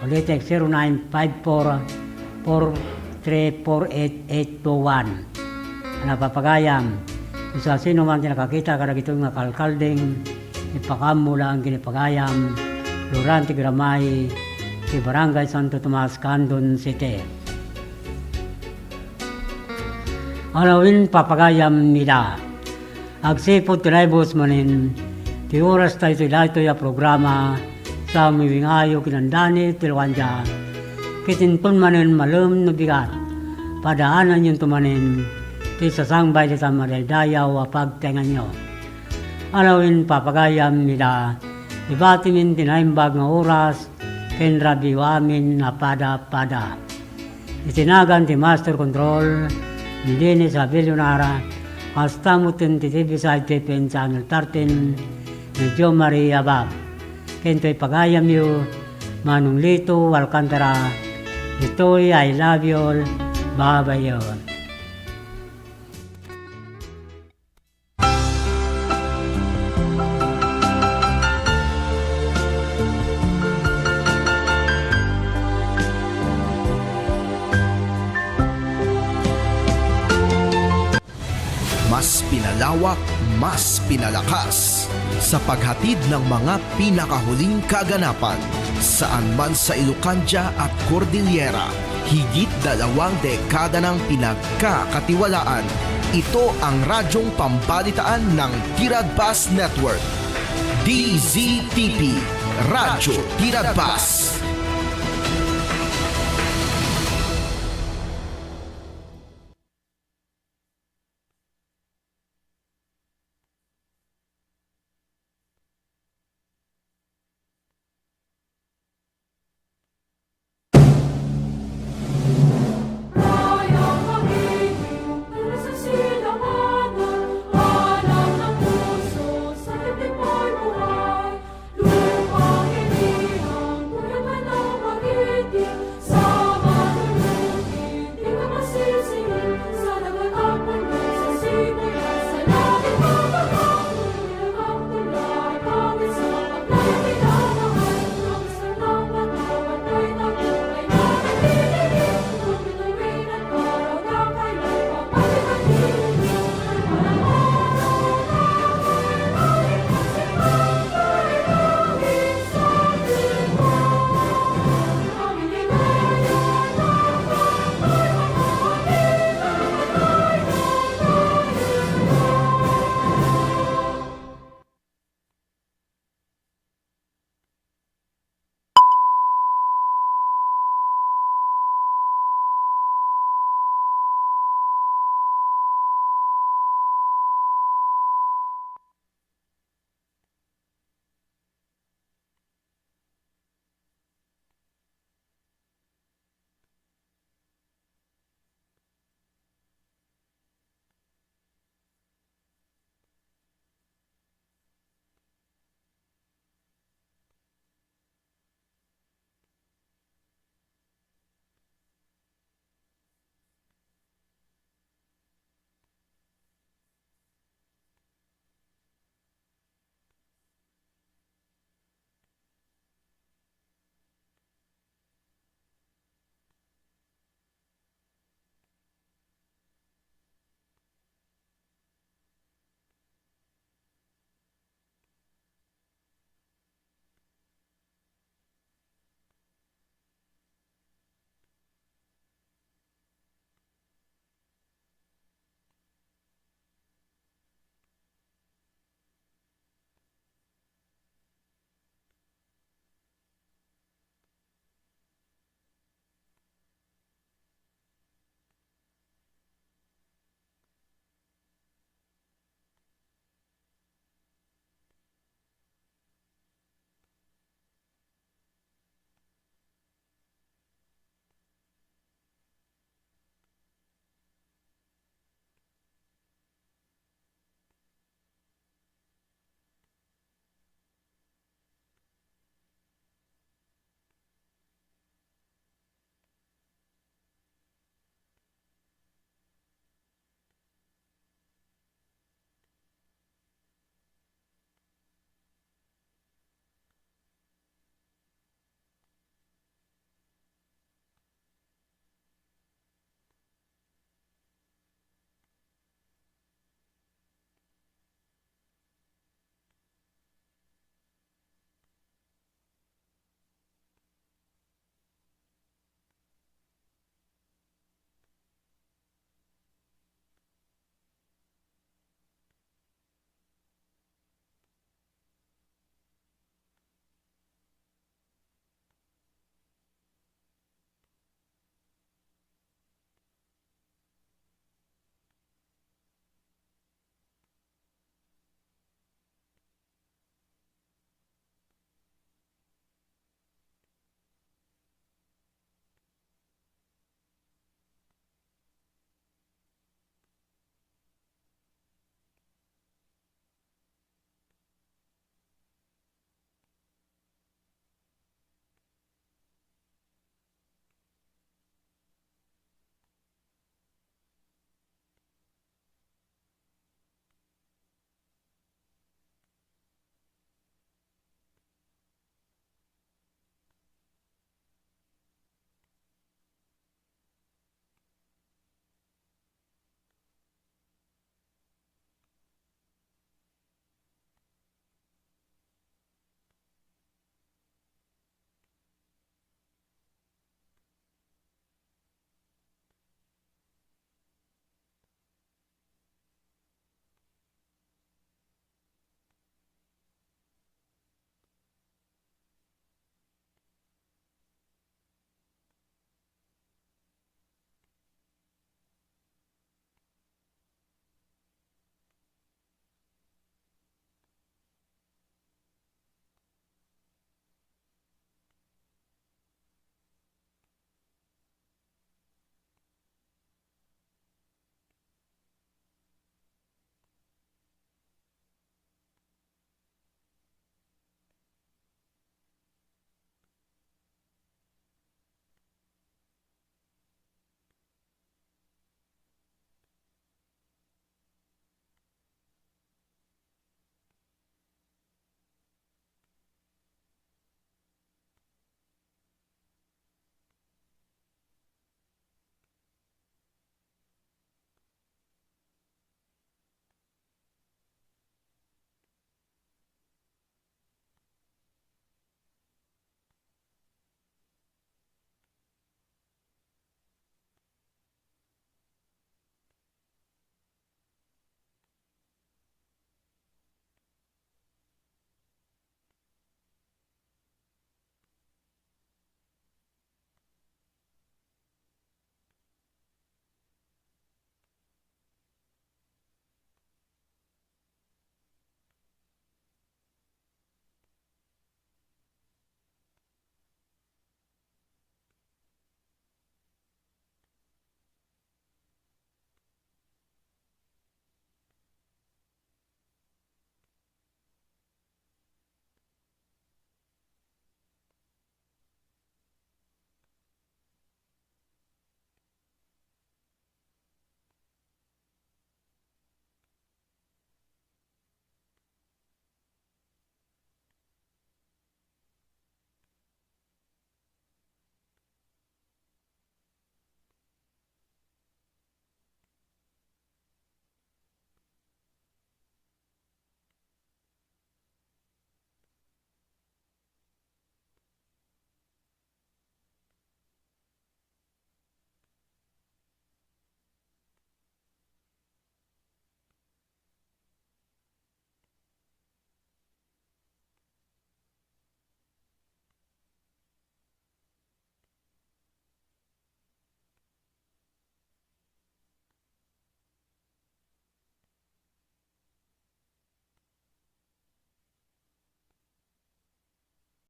Ulitek, zero nine five four four three four eight eight two one. Napapagayam, no siasinoman ti nakakita kadagitoy nga kalkalding, ipakaammo laeng ken ipagayam, Loran ti Gramay ti Barangay Santo Tomas, Candon City. Alawen, papagayam ida. Agsipud ti naibus manen ti oras tayo ti daytoy a programa, sa umiwingayo ken Dani ti Luandia. Ket inton manen malem no bigat, padaananyonto manen ti sasangbay dita madaydayaw a pagtaenganyo. Alawen, papagayam ida, ibatimin ti naimbag nga oras ken rabiyo amin a pada-pada. Iti nagan ti Master Control, ni Dennis Abellonara, kasta met ti T V side T P N Channel thirteen, ni Jo Maria Bab. Ken toy pagayamyo, Manong Lito Alcantara, ditoy I love you all, babayo. Mas pinalawak, mas pinalakas sa paghatid ng mga pinakahuling kaganapan, saan man sa Ilocandia at Cordillera. Higit dalawang dekada nang pinagkakatiwalaan. Ito ang radyong pambalitaan ng Tiradpas Network. D Z T P, Radyo Tiradpas.